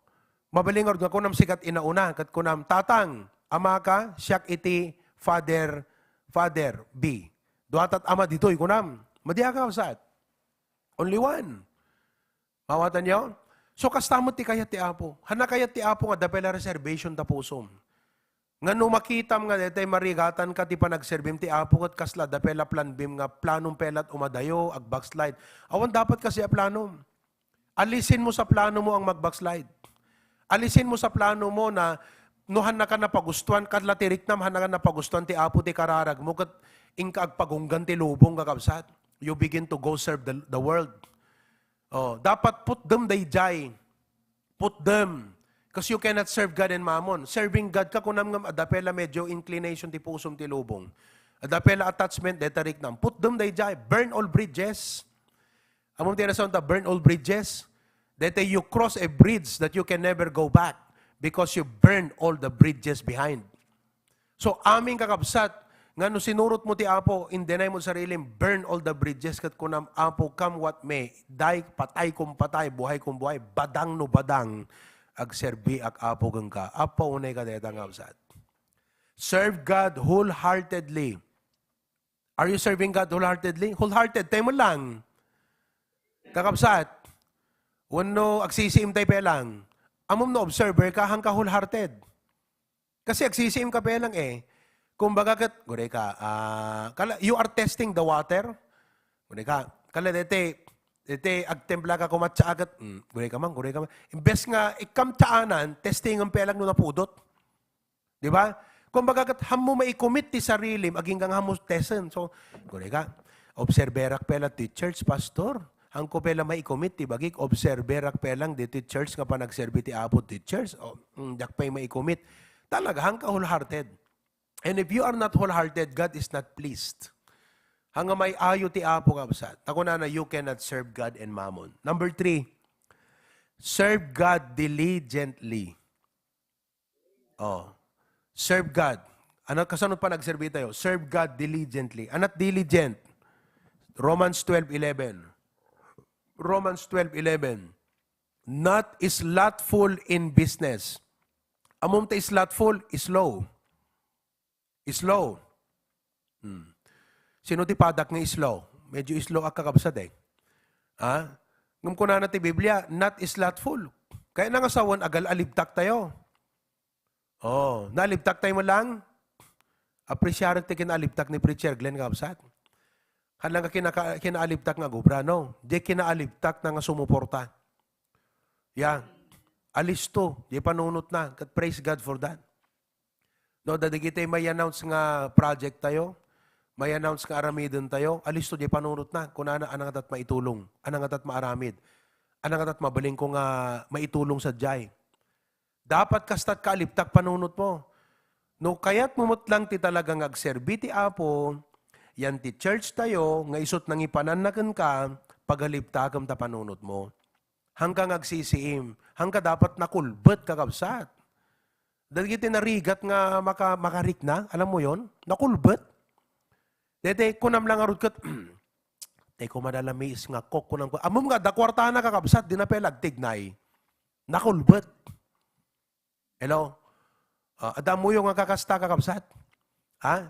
Mabalin nga kunam sikat inauna, ket kunam, "Tatang, ama ka, siak iti Father, Father B. Duatat ama ditoy," kunam. Madi a, kabsat. Only one. Mawatanyo? So, kasta met ti kayat ti Apo. Haanna kayat ti Apo nga adda pay la reservation ta pusom. Nga no makitam nga daytoy marigatan ka ti panagserbim ti Apo ket kasla adda pay la plan B-m nga planom pay la umadayo, ag-backslide. Awan dapat kasi a planom. Alisin mo sa plano mo ang mag-backslide. Alisin mo sa plano mo na no haanna ka napagustuan, kasla ti riknam, haanna ka napagustuan ti Apo ti kararag mo, ket inka agpagunggan ti lubong, kakabsat. You begin to go serve the, the world. Oh, dapat put them daydiay. Put them. 'Cause you cannot serve God and mammon. Serving God ka, kunam nga adda pay la medyo inclination ti pusom ti lubong. Adda pay la attachment dayta riknam. Put them daydiay. Burn all bridges. Ammom ti nasaon ta burn all bridges? Dayta you cross a bridge that you can never go back because you burn all the bridges behind. So, amin, kakabsat, nga no sinurot mo ti Apo, in the name of sarilim, burn all the bridges, ket kunam, "Apo, come what may, die, patay kung patay, buhay kung buhay, badang no badang, agserbiak, Apo, kenka." Apo, unay ka dayta nga kabsat. Serve God wholeheartedly. Are you serving God wholeheartedly? Wholehearted tayo mo lang. Kakabsat, wenno agsisiim tayo pay lang. Ammom no observer ka, haanka wholehearted. Kasi agsisiim ka pay lang eh. Kumbaga ket, gure ka, ah, kala, you are testing the water. Gure ka, kala dete, dete agtempla ka kumatsa ket, mm, gure ka man, gure ka man. Imbes nga ikam tsaanan, testingan pay lang no napudot. Di ba? Kumbaga ket, haanmo maikomit ti sarilim, agingga nga haanmo testen. So, gure ka, obserberak pay la ti church, pastor. Haanko pay la maikomit ti bagik, obserberak pay lang ditoy church nga panagserbi ti Apo ti church. O, mm, diak pay maikomit. Talaga, haanka wholehearted. And if you are not wholehearted, God is not pleased. Haanga may ayo ti Apo, kabsat. Ta kunana, you cannot serve God and mammon. Number three, serve God diligently. Oh. Serve God. Ano, kasano panagserbi tayo? Serve God diligently. Ania ti diligent? Romans twelve eleven. Romans twelve eleven. Not slothful in business. Ammom ti slothful, slow. Slow. Hmm. Sino ti padak nga slow? Medyo slow ak, kakabsat eh. Ha? Ngem kunana ti Biblia, not slothful. Kayatna nga sawen, agal-alibtak tayo. Oh, naalibtak tayo man lang. Appreciate ti kinaalibtak ni Preacher Glenn, kabsat. Haan lang nga kinaka-, kinaalibtak nga agubra, no? Di kinaalibtak na nga sumuporta. Ya. Alisto, di panunotna. Ket praise God for that. No, dagiti may announce nga project tayo, may announce nga aramiden tayo, alisto di panunotna. Kunana, "Ania ngatat maitulong? Ania ngatat maaramid? Ania ngatat mabalin ko nga maitulong sadiay?" Dapat kastat kaalibtak panunot mo. No kayat mo met lang ti talaga nga agserbi ti Apo, yan ti church tayo, nga isut nangipananna kenka, pagalibtakem ta panunot mo. Hangka nga agsisiim, hangka dapat nakulbet, kakabsat. Dagiti narigat nga maka-, makarikna, alam mo yon? Nakulbet. Dete, kunam lang arud ket, "Tay ko madalamiis nga kok," kunam ko. Ammom nga, adda kuartana, kakabsat, di na pay agtignay. Nakulbet. Hello? Ah, adda ammoyo nga kakasta, kakabsat? Ha?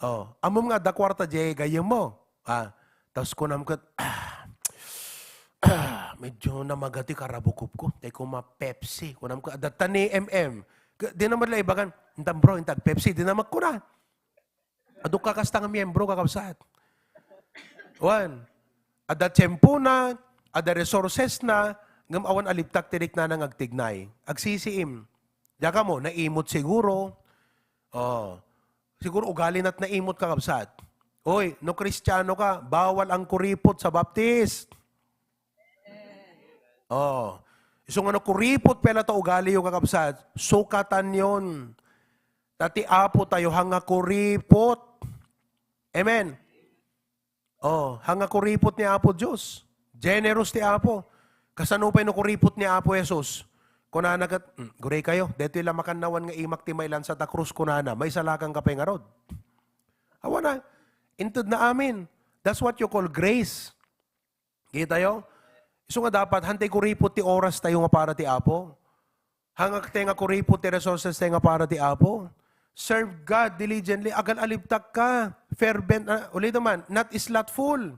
Oh, ammom nga adda kuarta diay gayyem mo. Ah, tapos kunam ket, "Ah, ah, medyo namaga ti karabukop ko. Tay ko ma-Pepsi." Kunam ket, "Adda ta ni M M." Ke-, di na met la ibagan, "Intan bro, intag Pepsi." Di na met kuna. Adu kakasta nga miyembro, kakabsat. Wen, adda tiempona, adda resources na, ngem awan alibtak ti riknana nga agtignay. Agsisiim. Diak ammo, naimot siguro. Oh. Siguro ugali na ti naimot, kakabsat. Oy, no Kristiano ka, bawal ang kuripot sa Baptist. Oh. Isu nga no kuripot pay la ta ugaliyo, kakabsat, sukatan yon. Ta ti Apo tayo, hanga kuripot. Amen. Oh, hanga kuripot ni Apo Dios. Generous ti Apo. Kasano pay no kuripot ni Apo Jesus? Kunana ket, "Hmm, guraykayo, detoy la makannawan nga imak ti mailansa ta krus," kunana, "Maisalakanka pay ngarud." Awan na, inted na amin. That's what you call grace. Kitayo? Isu nga dapat, hantay kuripot ti oras tayo nga para ti Apo. Hangak tayo nga kuripot ti resources tayo nga para ti Apo. Serve God diligently. Agal-alibtak ka. Fervent, ah, ulit naman, not slothful.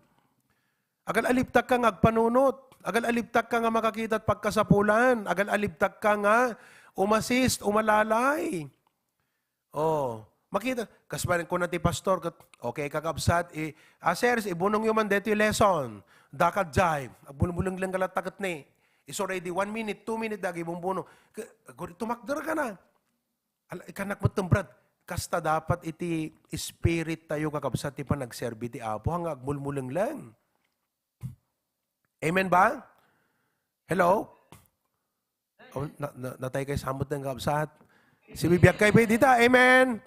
Agal-alibtak ka nga agpanunot. Agal-alibtak ka nga makakita ti pagkasapulan. Agal-alibtak ka nga umasist, umalalay. Oh, makita, kas pa rin kuna ti pastor, ket, "Okay, kakabsat, i-, ah, sir, ibunongyo man detoy lesson." Dakad jay, agbulbulengleng ka latta ket ni. It's already one minute, two minute, dagi bumbunong. Ke-, gu-, tumakder ka na. Ala, ikanak met tembrad. Kasta dapat iti spirit tayo, kakabsat, ti panagserbi ti Apo, nga agmulmulengleng. Amen ba? Hello? Oh, na, na, natay kay samot ng kabsat. Si bibiyak kay pwede ta. Amen.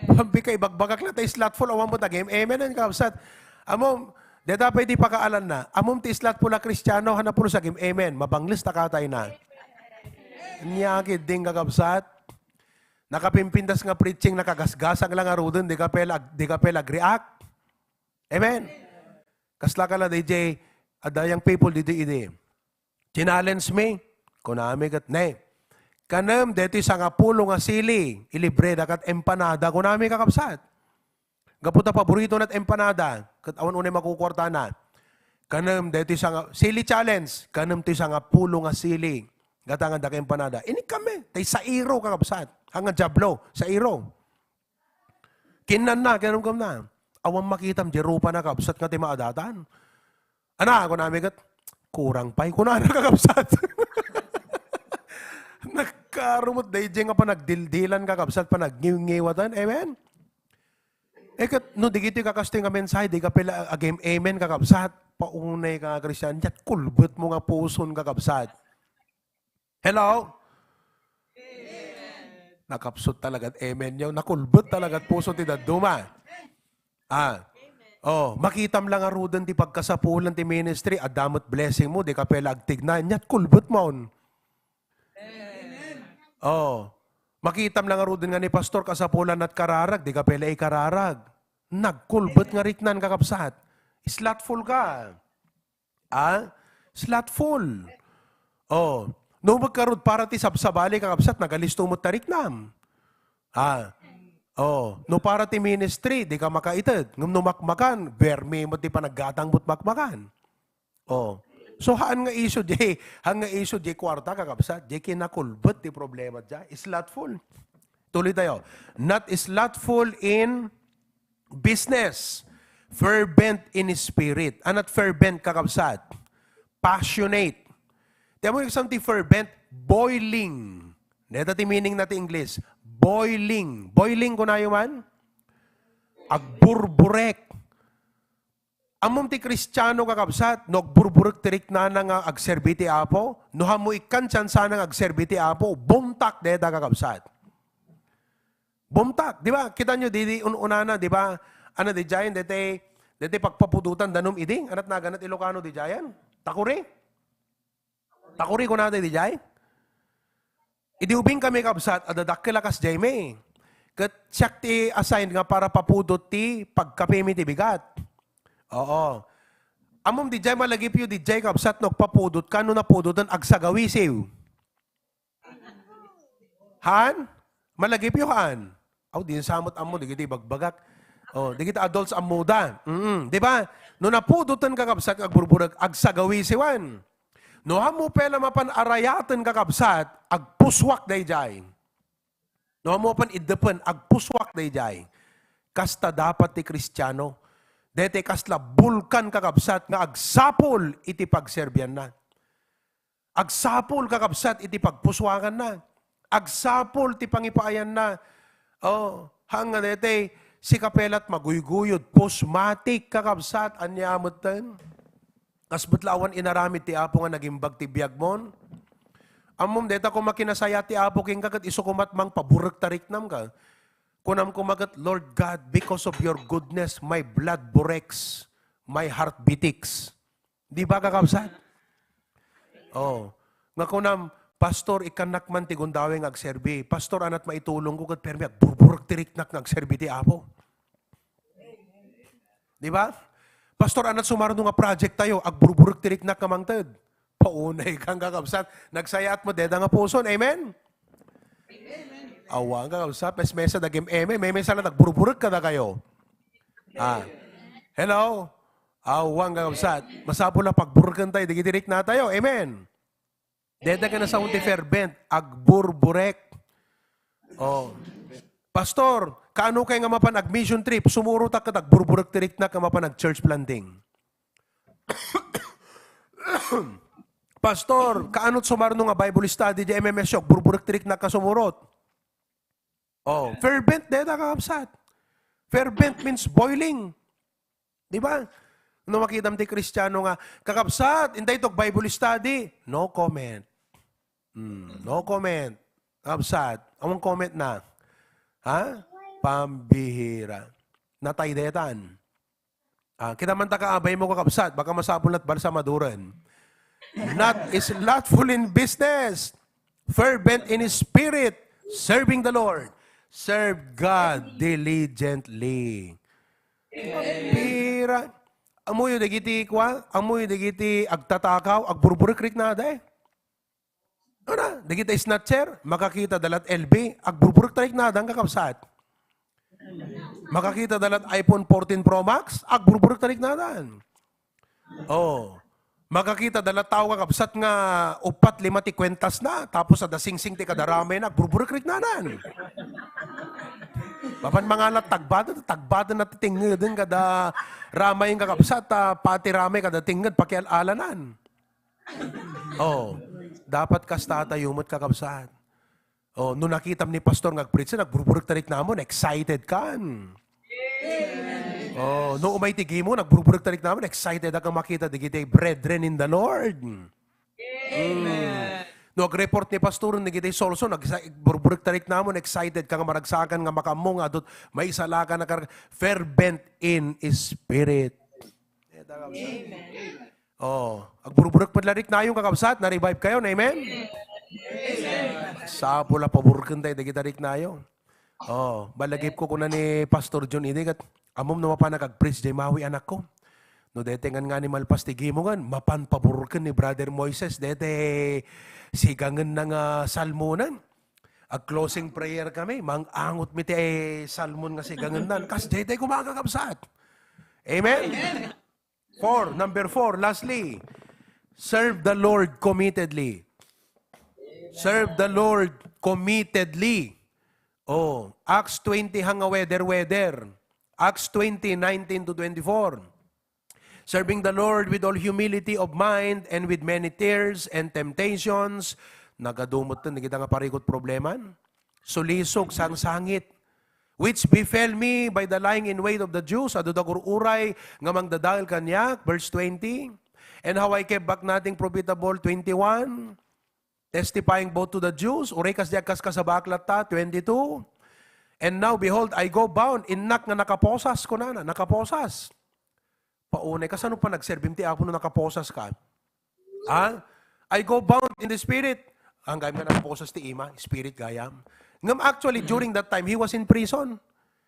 Pambi kay bagbagak na tayo slothful. Awan mo tagim. Amen ang kabsat. Amom, deta pwede pakaalan na. Amom ti slothful a Kristiano, hanap pulo sa gim. Amen. Mabangles ta katay na. Nyakid ding kakabsat. Nakapimpintas nga preaching, nakagasgasang lang aruden, di ka pela, di ka pela react. Amen. Kasla ka la, D J, adda young people didi idi. Challenge mi, kunami ket, "Ne, kanem detoy sangapulo nga sili, ilibre da kat empanada," kunami, kakabsat. Gapu ta paborito nat empanada, ket awan unay makukuartana. "Kanem detoy sanga-, sili challenge, kanem toy sangapulo nga sili, gatangan da ka empanada." Ini kami, tay sairo, kakabsat. Hanga Diablo, sairo. Kinnanna, kinanamkamna. Awan makitam, di rupa na kabsat nga ti maadatan. Ana, kunami ket, "Kurang pay," kunana, kakabsat. Nagkarumot, dayjay nga panagdildilan, kakabsat, panagniwngiwatan. Amen? Eh, ket, no, digiti kakastoy nga mensahe, di ka pala agim amen, kakabsat. Paunay ka nga Kristian, diat kulbet mo nga puson, kakabsat. Hello? Nakapsut talaga, amen nyo. Nakulbet talaga puso ti dadduma. Ah. Oh, makitam lang aruden ti pagkasapulan ti ministry, adda met blessing mo, di ka pela agtigna, nyat kulbet mo. Oh. Makitam lang aruden nga ni pastor, kasapulan at kararag, di ka pela ikararag. Nagkulbet nga riknan, kakabsat. Slothful ka. Ah? Slothful. Oh. No, magkarud para ti sabsabali, kakabsat, nagalisto mo tariknam. Ah. Oh. No, para ti ministry, di ka makaited. Ngem no makmakan, bermi mo ti panaggatang mo't makmakan. Oh. So, haan nga isu di, haan nga isu di kuarta, kakabsat, di kinakulbet ti problema di. Slothful. Tuloy tayo. Not slothful in business, Fervent in spirit. Anat fervent, kakabsat? Passionate. Ti ammo ti fervent? Boiling. Deta ti meaning na ti English. Boiling. Boiling, kunayo man? Agburburek. Ammom ti Kristiano, kakabsat, no agburburek ti riknana nga agserbi ti Apo, no ammo ikkan ti sansana nga agserbi ti Apo, bumtak deta, kakabsat. Bumtak, di ba? Kita nyo, di, di, un-, unana, di ba? Ano, di jay, dete, dete pagpapudutan, danum idi, anat naganat Ilocano, di jayan? Takuri? Takuri ko nata, di jay? Idi ubing kami, kabsat, adda dakkel a kas jay mi. Ket siak ti assign nga para papudot ti pagkape mi ti bigat. Oo. Ammom, di jay, malagipyo, di jay, kabsat, no agpapudot ka, no napudotan, agsagawisiw. Haan? Malagipyo, haan? Aw, di sa met ammo, di kita ibagbagak. Oh, di kita adults ammo da. Mm, di ba? No napudotan, kakabsat, nga agburburek, agsagawisiwan. No ammo pay la mapan arayaten, kakabsat, agpuswak dayjay. No ammo pan iddepen, agpuswak dayjay. Kasta dapat ti Kristiano. Daytoy kasla bulkan, kakabsat, nga agsapul iti pagserbianna. Agsapul, kakabsat, iti pagpuswakanna. Agsapul ti pangipaayanna. Oh, hang nga daytoy, sika pay la ti maguyguyod, pusmatik, kakabsat, ania metten? Kas met la awan inaramid ti Apo nga nagimbag ti biagmon? Ammom, dayta koma kinasaya ti Apo kenka ket isu koma ti mangpaburek ta riknam ka. Kunam koma ket, "Lord God, because of your goodness, my blood bureks, my heart beatiks." Di ba, kakabsat? Oh. Nga kunam, "Pastor, ikkannak man ti gundaway nga agserbi. Pastor, anat maitulongko ket permi agburburek ti riknak nga agserbi ti Apo." Di ba? "Pastor, anat sumarno nga project tayo, agburburek ti riknak nga mangted." Paunay kang, kakabsat. Nagsayaat mo deda nga puson. Amen? Awan, kakabsat. Mes mesa dagim eme. Meme sa na nagburburek kadakayo. Ah. Hello? Awan, kakabsat. Masapul a pagburken tayo. Digiti rikna tayo. Amen? Deda nga nasaon ti fervent, agburburek. Oh. "Pastor, kaano kay nga mapan ag-mission trip? Sumurotak ket agburburek ti riknak nga mapan ag-church planting." "Pastor, kaano sumarno nga Bible study di M M S yo? Agburburek ti riknak nga sumurot." Oh, fervent deta, kakabsat. Fervent means boiling. Di ba? No makitam ti Kristiano nga, "Kakabsat, intay tok Bible study." No comment. Hmm, no comment. Kakabsat, awan comment na. Ha? Pambihira. Natay detan. Ah, kita man ta kaabay mo, kakabsat, baka masapul na ti balsamaduren. "Not slothful in business, fervent in spirit, serving the Lord." Serve God diligently. Pira. Ammoyo dagiti kua, ammoyo dagiti agtatakaw, agburburek-riknada eh. Ano? Dagiti snatcher, makakita da lat L V, agburburek-riknadan, kakabsat. Makakita da lat iPhone fourteen Pro Max, agburburek-riknadan. Oh. Makakita da lat tao, kakabsat, nga upat, lima ti kuentas na, tapos adda singsing ti kadaramay na, agburburek-riknadan. Mapan mangalat tagbada, tagbada na ti tingngeden kada ramay, kakabsat, ta pati ramay kada tingnged pakial-alanan. Oh, dapat kasta tayo met, kakabsat. Oh, no nakitam ni pastor nga agpreach, nagburburek-riknamon, excited kan. Oh, no umay ti gimo, nagburburek-riknamon, excited ka makita dagiti brethren in the Lord. Amen. No agreport ni pastor dagiti solso, nagburburek-riknamon, excited ka nga maragsakan nga makaammo nga adut maisalakan a kar-, fervent in spirit. Amen. Oh, agburburek met la riknayon, kakabsat, na-revive kayo, amen? Amen. Sapul a paburken tayo dagita riknayo. Oh, balagip ko kuna ni Pastor John idi ket, "Ammom no mapanak agpreach jay mawi, anakko. No dete ngan nga ni malpas ti gimongan, mapan paburken ni Brother Moises dete sigangen na nga salmonan." Ag-closing prayer kami, mang-angot mi ti salmon nga sigangen nan. Kas dete kumakakabsat. Amen? Amen. Four, number four, lastly, serve the Lord committedly. Serve the Lord committedly. Oh, Acts twenty hang nga weder-weder. Acts twenty, nineteen to twenty-four. Serving the Lord with all humility of mind and with many tears and temptations. Nagadu metten dagita nga parikut probleman. Sulisog, sangsangit. Which befell me by the lying in wait of the Jews. Adu da gur-uray nga mangdadael kaniak. Verse twenty. And how I kept back nothing profitable. Twenty-one. Testifying both to the Jews, uray kasdi agkaskasabak latta, twenty-two. And now, behold, I go bound, innak nga nakaposas, kunana, nakaposas. Paunay, kasano pa nagserbim ti Apo no nakaposas ka? Ha? I go bound in the Spirit. Ang gayam nga nakaposas ti ima, Spirit gayam. Ngem actually, during that time, he was in prison.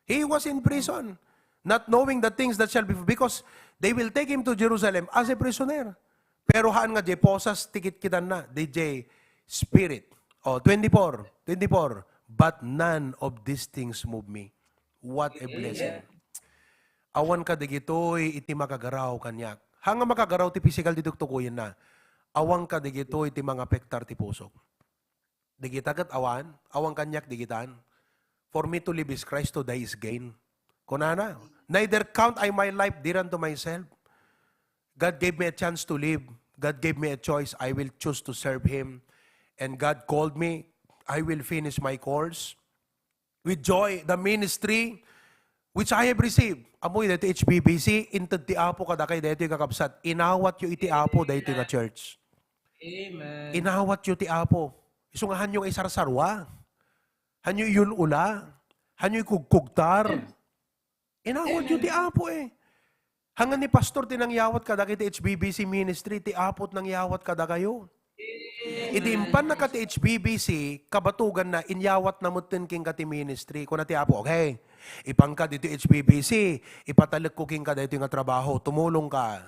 He was in prison, not knowing the things that shall be, because they will take him to Jerusalem as a prisoner. Pero haan nga diay posas ti kitkitanna, diay Spirit. O, twenty-four, twenty-four, "But none of these things move me." What a blessing. Awan kadagitoy iti makagaraw kaniak. Haan nga makagaraw ti pisikal ti tuktukoyenna. Awan kadagitoy ti mangapektar ti pusok. Dagita ket awan, awan kaniak dagitan. "For me to live is Christ, to die is gain." Kunana, "Neither count I my life dear unto myself." God gave me a chance to live. God gave me a choice. I will choose to serve Him. And God called me. I will finish my course with joy, the ministry which I have received. Ammoyo daytoy H B B C, inted ti Apo kadakay daytoy, kakabsat. Inawatyo iti Apo daytoy nga church. Amen. Inawatyo ti Apo. Isu nga hanyo nga isarsarua. Hanyo iyul-ula. Hanyo ikugkugtar. Inawatyo ti Apo eh. Hangan ni pastor ti nangyawat kadagiti H B B C ministry, ti Apo ti nangyawat kadakayo. Idi impannaka ti H B B C, kabatoganna, inyawatna metten kenka ti ministry. Kuna ti Apo, "Okay, ipanka ditoy H B B C, ipatalekko kenka daytoy nga trabaho, tumulongka."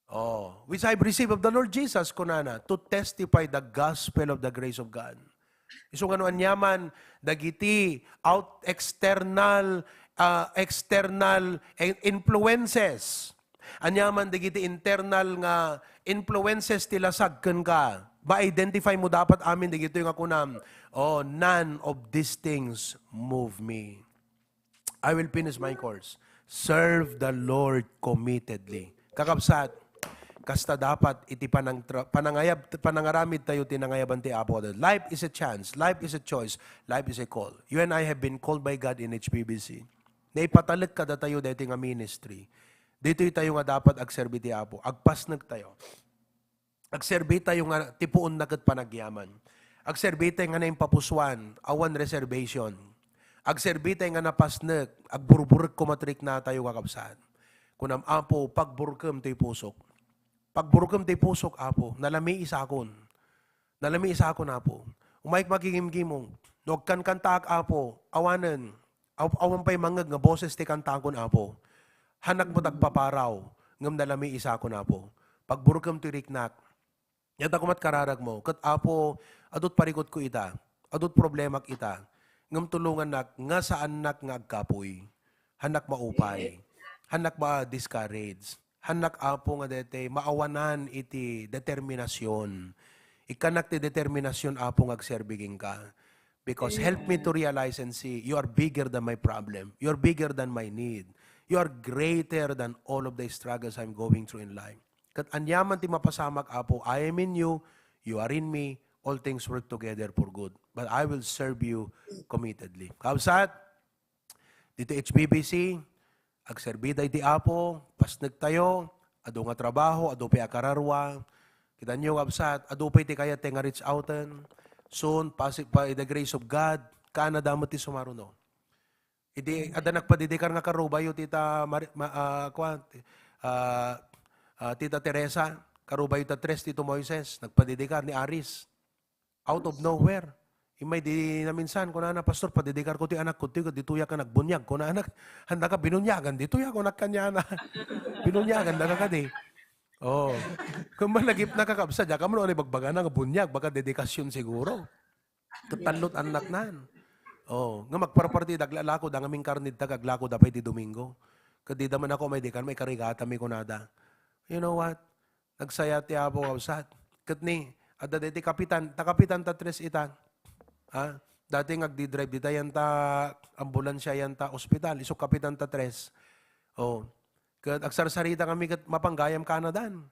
Oh, "Which I've received of the Lord Jesus," kunana, "to testify the gospel of the grace of God." Isu nga no aniaman dagiti out, external, ah, external in-, influences. Aniaman dagiti internal nga influences ti lasag kenka. Ma-identify mo dapat amin dagitoy nga kunam, "Oh, none of these things move me." I will finish my course. Serve the Lord committedly. Kakabsat, kasta dapat iti panangtra-, panangayab, panangaramid tayo ti nangayaban ti Apo. Life is a chance. Life is a choice. Life is a call. You and I have been called by God in H B B C. Naipatalek kadatayo daytoy nga ministry. Ditoy tayo nga dapat agserbi ti Apo. Agpasnek tayo. Agserbi tayo nga ti puonna ket panagyaman. Agserbi tayo nga naimpapusuan, awan reservation. Agserbi tayo nga napasnek, agburburek koma ti riknatayo, kakabsat. Kunam, "Apo, pagburkem toy pusok. Pagburkem toy pusok, Apo. Nalamiisakon. Nalamiisakon, Apo. Umayk makigimgimong. No agkankantaak, Apo, awanen." Aw-, awan pay mangngeg nga boses ti kantaakon, Apo. Hanak met agpaparaw, ngem nalamiisakon, Apo. Pagburkem ti riknak. Yata kumat kararag mo, ket, Apo, adut parikutko ita, adut problemak ita, ngem tulongannak nga saannak nga agkapuy. Hanak maupay. Hanak ma-discourage. Hannak, Apo, nga daytoy maawanan iti determinasyon. Ikkanak ti determinasyon, Apo, nga agserbi kenka. Because help me to realize and see, you are bigger than my problem. You are bigger than my need. You are greater than all of the struggles I'm going through in life. Ket aniaman ti mapasamak, Apo, I am in you, you are in me, all things work together for good. But I will serve you committedly. Kabsat, ditoy H B B C, agserbi tayo iti Apo, pasnek tayo, adu nga trabaho, adu pay a kararua. Kita niyo, kabsat, adu pay ti kayat tayo nga reach outen. Soon, pasi-, by the grace of God, kaana da met ti sumaruno. Idi adda nagpadedikar nga karubayo, Tita Mari-, ma-, ah, kuan, ti-, ah, ah, Tita Teresa, karubayo ta Tres, Tito Moises, nagpadedikar ni Aris. Out of nowhere. Immay di naminsan, kunana, "Pastor, padedikarko ti anakko, ti, ditoyak nga nagbuniag," kunana. "Handa ka binuniagan, ditoyak," kunak kaniana. Binuniagan da ka kadi. Oh. Kung malagip na kakabsa, diak ammo no ibagbagana nga buniag, baka dedikasyon siguro. Ket tallo't annaknan. Oh, nga magparparti daglalako da nga mingkarnid ta kaglako da pay ti Domingo. Ket di da man ako may di kan may karigata mi kunada. You know what? Nagsaya ti Apo, kabsat. Ket ni, adda daytoy kapitan, ta kapitan ta Tres ita. Ha? Dati nga agdidrive dita, yanta ambulansia, yanta ospital, isu kapitan ta tres. Oh. Ket agsarsarita kami ket mapang gayam Canadan.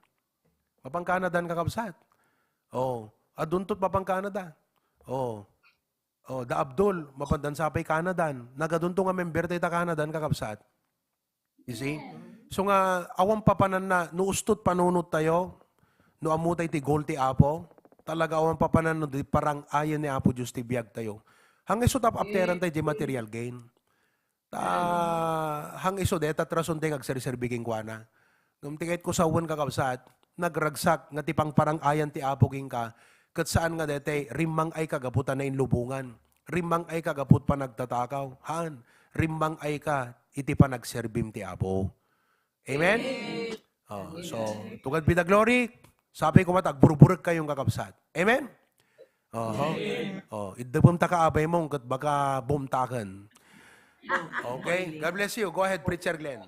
Mapang Canadan, kakabsat. Oh. Aduntot mapang Canada. Oh. Oh, da Abdul, mapandan sapay Canadan. Nagadunto nga member tayo ta Canadan, kakabsat. You see? So nga, awan papananna, no ustot panunot tayo, no ammo tayo ti goal ti Apo, talaga awan papananna di parang-ayan ni Apo Dios ti biag tayo. Hangin isu tapno apteran tayo di material gain. Ta, hangin isu, deta rason tayo nga agserserbi kenkuana. Ngem ti kayatko sawen, kakabsat, nagragsak nga ti pangparang-ayan ti Apo kenka, ket saan nga daytoy rimmang-ay ka gapu ta nainlubongan. Rimmang-ay ka gapu ta panagtatakaw. Haan, rimmang-ay ka iti panagserbim ti Apo. Amen? Oh, so, to God be the glory. Sapay koma ta agburburek kayo, kakabsat. Amen? Oho. Oh, iddepem ta kaabay mo, ket baka bumtaken. Okay? God bless you. Go ahead, Preacher Glenn.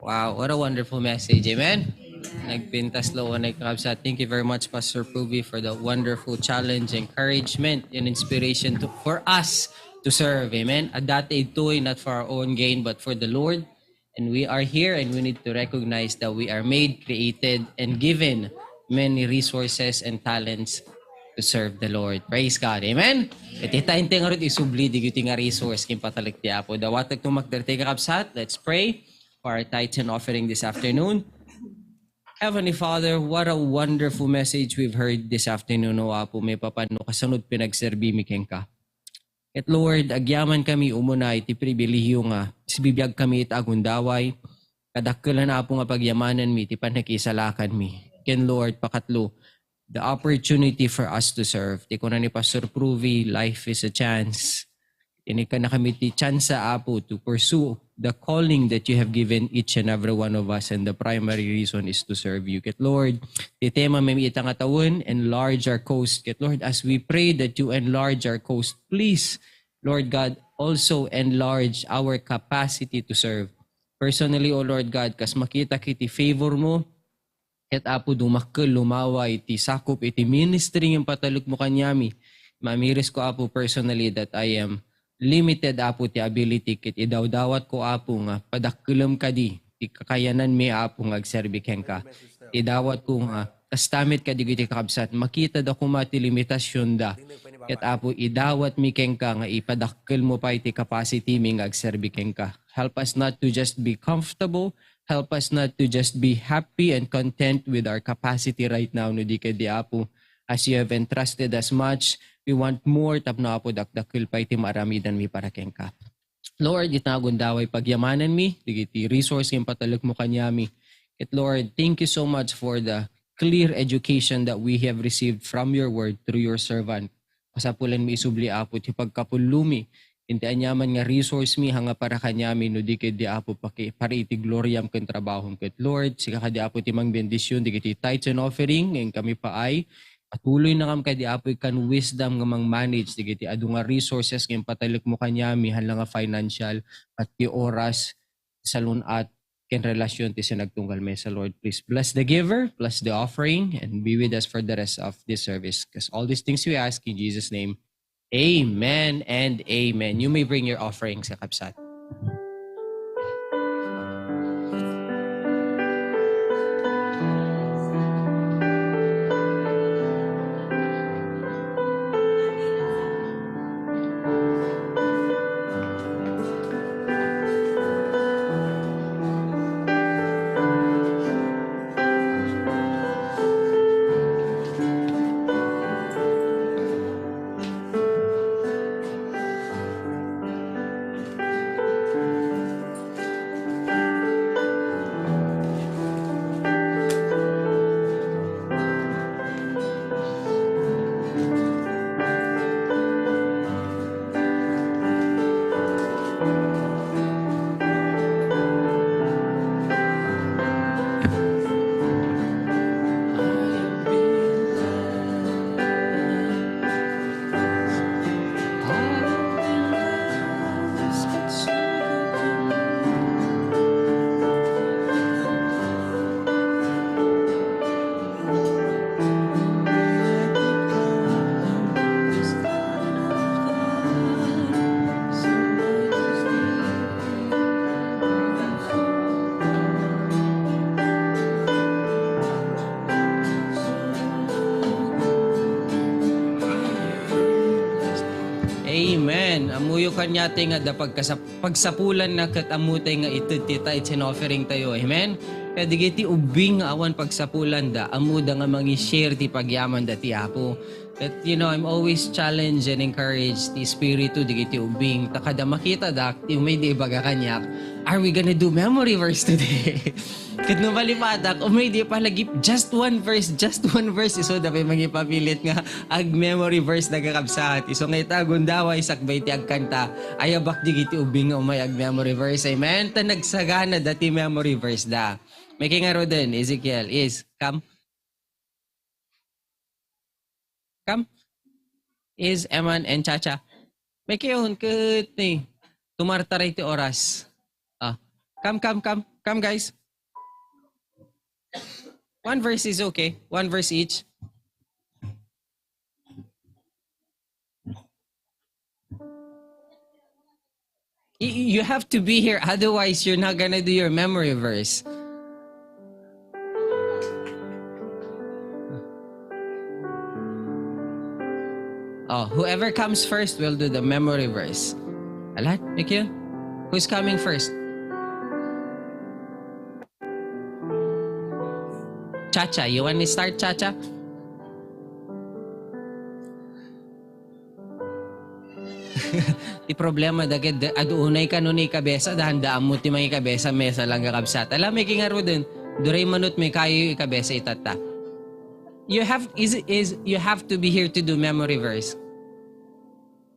Wow, what a wonderful message. Amen. Nagpintas lo, kakabsat. Thank you very much, Pastor Pruvi, for the wonderful challenge, encouragement, and inspiration to, for us to serve. Amen. Adda ti daytoy, not for our own gain, but for the Lord. And we are here and we need to recognize that we are made, created, and given many resources and talents to serve the Lord. Praise God. Amen? Iti tayo nga rod isubli, di iti nga resource, kin patalek ti Apo. Dawat tumakder tayo, kakabsat. Let's pray for our tithes and offering this afternoon. Heavenly Father, what a wonderful message we've heard this afternoon, O Apo. Maipapan no kasano ti panagserbi mi kenka. Ket Lord, agyaman kami umuna iti pribilehiyo nga sibibiag kami iti agundaway, kadakkelan Apo nga pagyamananmi ti pannakisalakanmi. Ken Lord, pakatlo, the opportunity for us to serve. Ti kuna ni Pastor Pruvi, life is a chance. Inikana kami ti tsansa, Apo, to pursue the calling that you have given each and every one of us, and the primary reason is to serve you. Ket Lord, ti tema mi ita nga tawen, enlarge our coast. Ket Lord, as we pray that you enlarge our coast, please, Lord God, also enlarge our capacity to serve. Personally, O Lord God, kas makita iti favor mo, ket Apo, dumakkel, lumaway ti sakup iti ministry nga impatalek mo kaniami. Mamiris ko, Apo, personally that I am limited, Apo, ti ability, ket idawdawat ko, Apo, nga padakkelem kadi ti kakayananmi, Apo, nga agserbi kenka. Idawat ko nga kasta met kadagiti kakabsat, makita da koma ti limitasionda. Ket, Apo, idawat mi kenka nga ipadakkel mo pay ti capacity mi nga agserbi kenka. Help us not to just be comfortable. Help us not to just be happy and content with our capacity right now, no di kadi, Apo. As you have entrusted us much, we want more tapno, Apo, dakdakkel pay ti maaramidan mi para kenka. Lord, ita nga gundaway pagyamananmi, dagiti resource nga impatalek mo kaniami. Ket Lord, thank you so much for the clear education that we have received from your word through your servant. Kasapulan mi isubli, Apo, ti pagkapullomi iti aniaman nga resource mi, nga para kaniami, no di kadi, Apo, paki-, para iti gloriam ken trabahom. Ket Lord, sika kadi, Apo, ti mangbendision dagiti tithes and offering, ngem kami paay, patuloy na kam kadi, Apo, ikkan wisdom nga mang-manage dagiti adu nga resources nga impatalek mo kaniami, haan la nga financial, ket ti oras, salun-at, ken relasyon ti sinagtunggal mesa, Lord. Please bless the giver, bless the offering, and be with us for the rest of this service. Because all these things we ask in Jesus' name. Amen and amen. You may bring your offerings, kakabsat. Amen. Ammoyo kaniatayo nga adda pagkasap-, pagsapulanna ket ammotay nga ited ti tithes and offering tayo. Amen? Kaya digiti ubbing nga awan pagsapulanda, ammoda nga mangi-share ti pagyamanda ti Apo. But, you know, I'm always challenged and encouraged ti Espiritu digiti ubbing. Ta kada makitadak, ti umay di ibaga kaniak, "Are we gonna do memory verse today?" Ket no malipatak, umay di palagi, just one verse, just one verse, isuda pay mangipapilit nga ag-memory verse, kakabsat. Isu nga ita, gundaway sakbay ti agkanta, ayabak digiti ubbing nga umay ag-memory verse. Amen? Ta nagsaganada ti memory verse da. Maiki ngaruden, Ezekiel, is, come. Come. Is Eman and Chacha. Maiki on ket ni tumartaray ti oras. Ah, come, come, come. Come, guys. One verse is okay. One verse each. Y-, you have to be here, otherwise you're not gonna do your memory verse. Oh, whoever comes first will do the memory verse. Alan, Mikil, who's coming first? Chacha, you want to start, Chacha? Ti problema, dagiti adu unay kano ni ikabesa, dahan daan mo ti mangikabesa, mesa lang, kakabsat. Alam, maiki ngaruden, duray manut mi kayo ikabesa itatta. You have, is, is, you have to be here to do memory verse.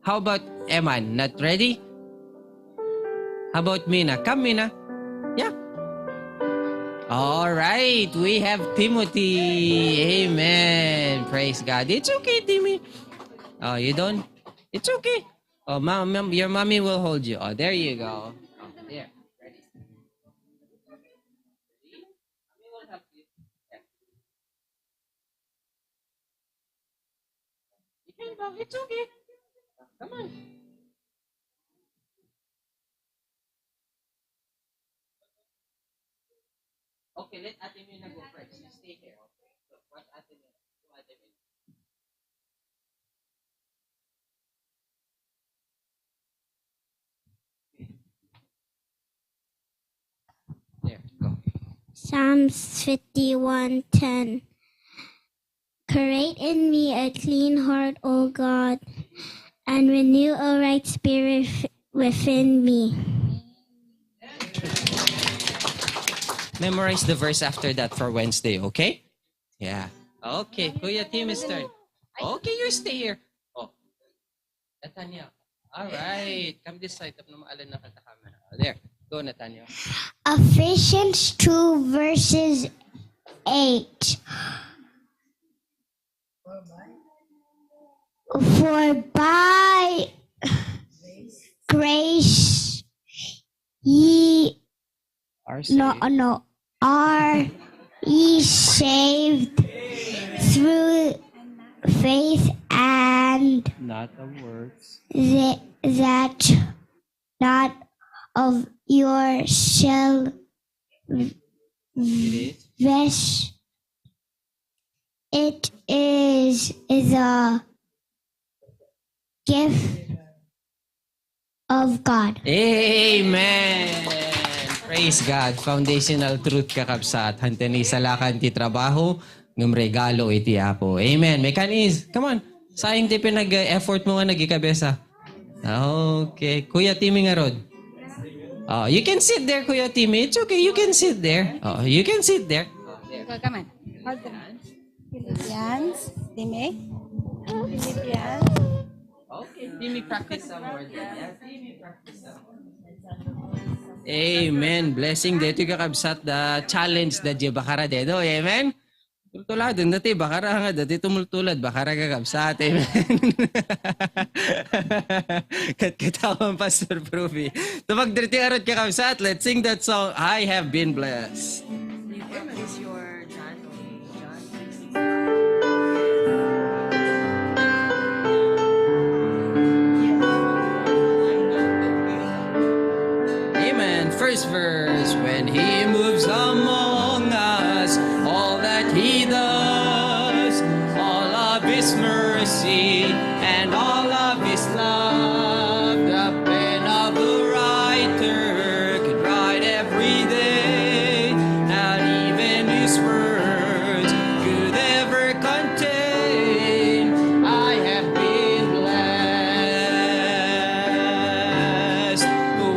How about Eman? Not ready? How about Mina? Come, Mina. Yeah. All right. We have Timothy. Amen. Praise God. It's okay, Timmy. Oh, you don't? It's okay. Oh, mom, mom, your mommy will hold you. Oh, there you go. Oh, there. Ready? Mommy will help you. Yeah. You can go. It's okay. Come on. Okay, let Ate Mina go first. You stay here. Okay. So, watch Ate Mina. Go, Ate Mina. There, go. Psalms fifty-one ten. Create in me a clean heart, O God, and renew a right spirit f-, within me. Memorize the verse after that for Wednesday, okay? Yeah. Okay, Kuya Tim is turn. Okay, you stay here. Oh. Nathaniel. All right. Come this side. Tapno maalan na kata camera. Oh, there. Go, Nathaniel. Ephesians two verses eight. For by grace ye Are no, saved. No, are ye saved through faith, and not of works. Th-, that not of yourself. It is. It is the gift of God. Amen! Praise God. Foundational truth, kakabsat. Hanten isalakan ti trabaho, ngem regalo iti Apo. Amen. Mekanis, come on. Sayang ti pinag-effort mo nga nagikabesa. Okay. Kuya Timmy ngarud. Oh, you can sit there, Kuya Timmy. It's okay. You can sit there. Oh, you can sit there. Go, come on. Hold on. Philippians. Timmy. Philippians. Okay, Timmy, practice some more there. Yeah, Timmy, practice some more. Amen. Blessing daytoy, kakabsat, the challenge that you bakara dedo. Amen. Tultuladen dati, bakara nga dati tumultulad, bakara, kakabsat. Amen. Katkatawan, Pastor Profi. Tumagder ti arut, kakabsat. Let's sing that song, "I Have Been Blessed." Amen. First verse, when he moves among us, all that he does, all of his mercy and all of his love. The pen of a writer could write every day, not even his words could ever contain. I have been blessed.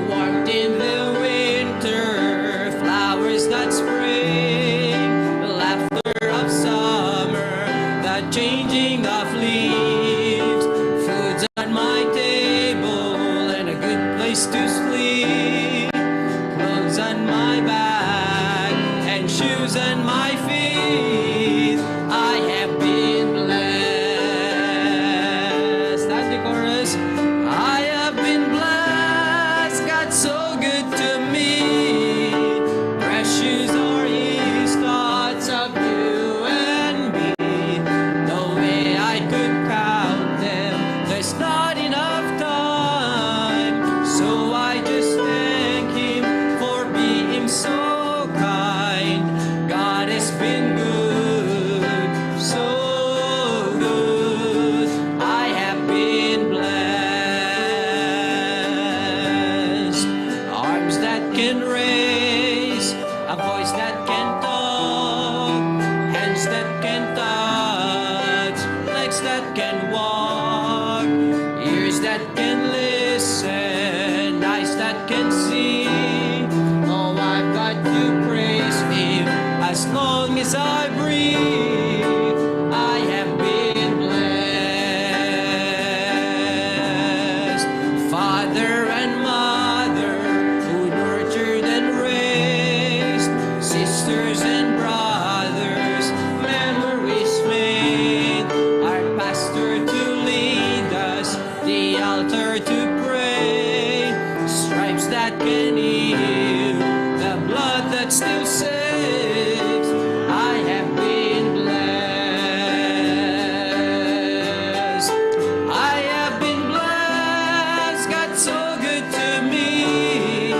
Warmth in the winter, flowers that spring, laughter of summer, the changing of leaves, food's on my table, and a good place to sleep, clothes on my back, and shoes on my feet. I have been blessed. That's the chorus. I have been blessed. God's so good to me. Precious are his thoughts of you and me. No way I could count them. There's not enough time. So I just thank him for being so kind. God has been good, so good. I have been blessed. Arms that can raise, a voice that can talk, hands that can touch, legs that can walk, ears that can listen, eyes that can see. Oh, I've got to praise him as long as I breathe. I have been blessed. Father and mother who nurtured and raised, sisters and brothers, memories made, our pastor to lead us, the altar to pray, stripes that can heal, the blood that still saves. I have been blessed. I have been blessed. God's so good to me.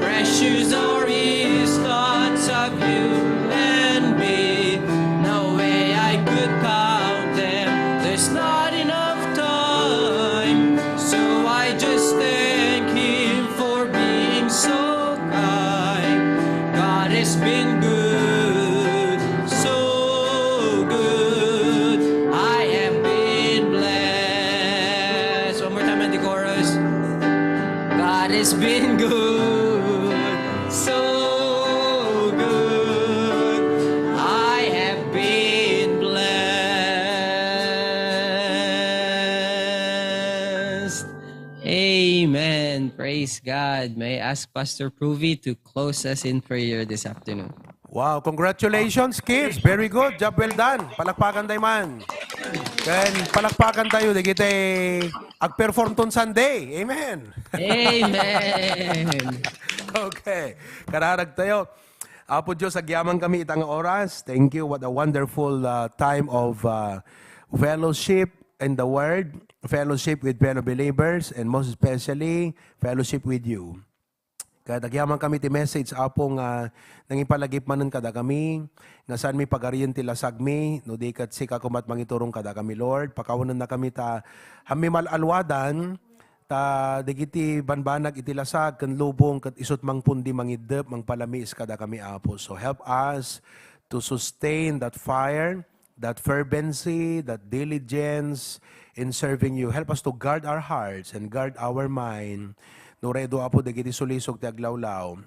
Precious are his thoughts of you and me. No way I could count them. There's not enough time. So I just thank him for being so kind. God has been good, so good. I have been blessed. One more time, the chorus. God has been good, so good. I have been blessed. Amen. Praise God. May I ask Pastor Pruvi to close us in prayer this afternoon. Wow, congratulations, kids. Very good. Job well done. Palakpakan tayo man. Then, palakpakan tayo. Dagiti ag-perform ton Sunday. Amen. Amen. Okay. Kararag tayo. Apo Dios, agyaman kami ita nga oras. Thank you. What a wonderful uh, time of uh, fellowship in the Word, fellowship with fellow believers, and most especially, fellowship with you. Ket agyaman kami ti message, Apo, nga nangipalagip manen kadakami, nga saanmi pagarien ti lasagmi, no di ket sika koma ti mangiturong kadakami, Lord. Pakawanenna kami ta, hammi mal-alwadan, ta dagiti banbanag iti lasag ken lubong ket isut' mangpundi mangiddep, mangpalamiis kadakami, Apo. So help us to sustain that fire, that fervency, that diligence in serving you. Help us to guard our hearts and guard our mind. No redo, Apo, dagiti sulisog ti aglawlaw.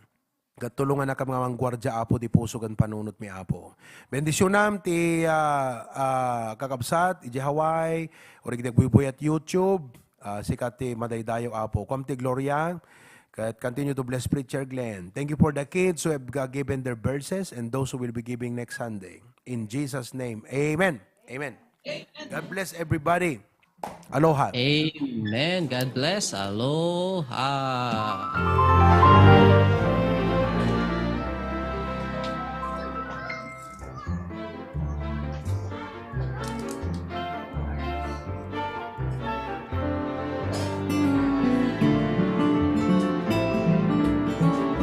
Ket tulongannaka nga mangguardia, Apo, ti puso ken panunotmi, Apo. Bendisionam ti, ah, ah, kakabsat, idiay Hawaii, or idiay agbuybuya't YouTube, ah, sika ti madaydayaw, Apo. Kuam ti gloria, ket continue to bless Preacher Glenn. Thank you for the kids who have, uh, given their verses and those who will be giving next Sunday. In Jesus' name, amen. Amen. God bless everybody. Aloha. Amen. God bless. Aloha.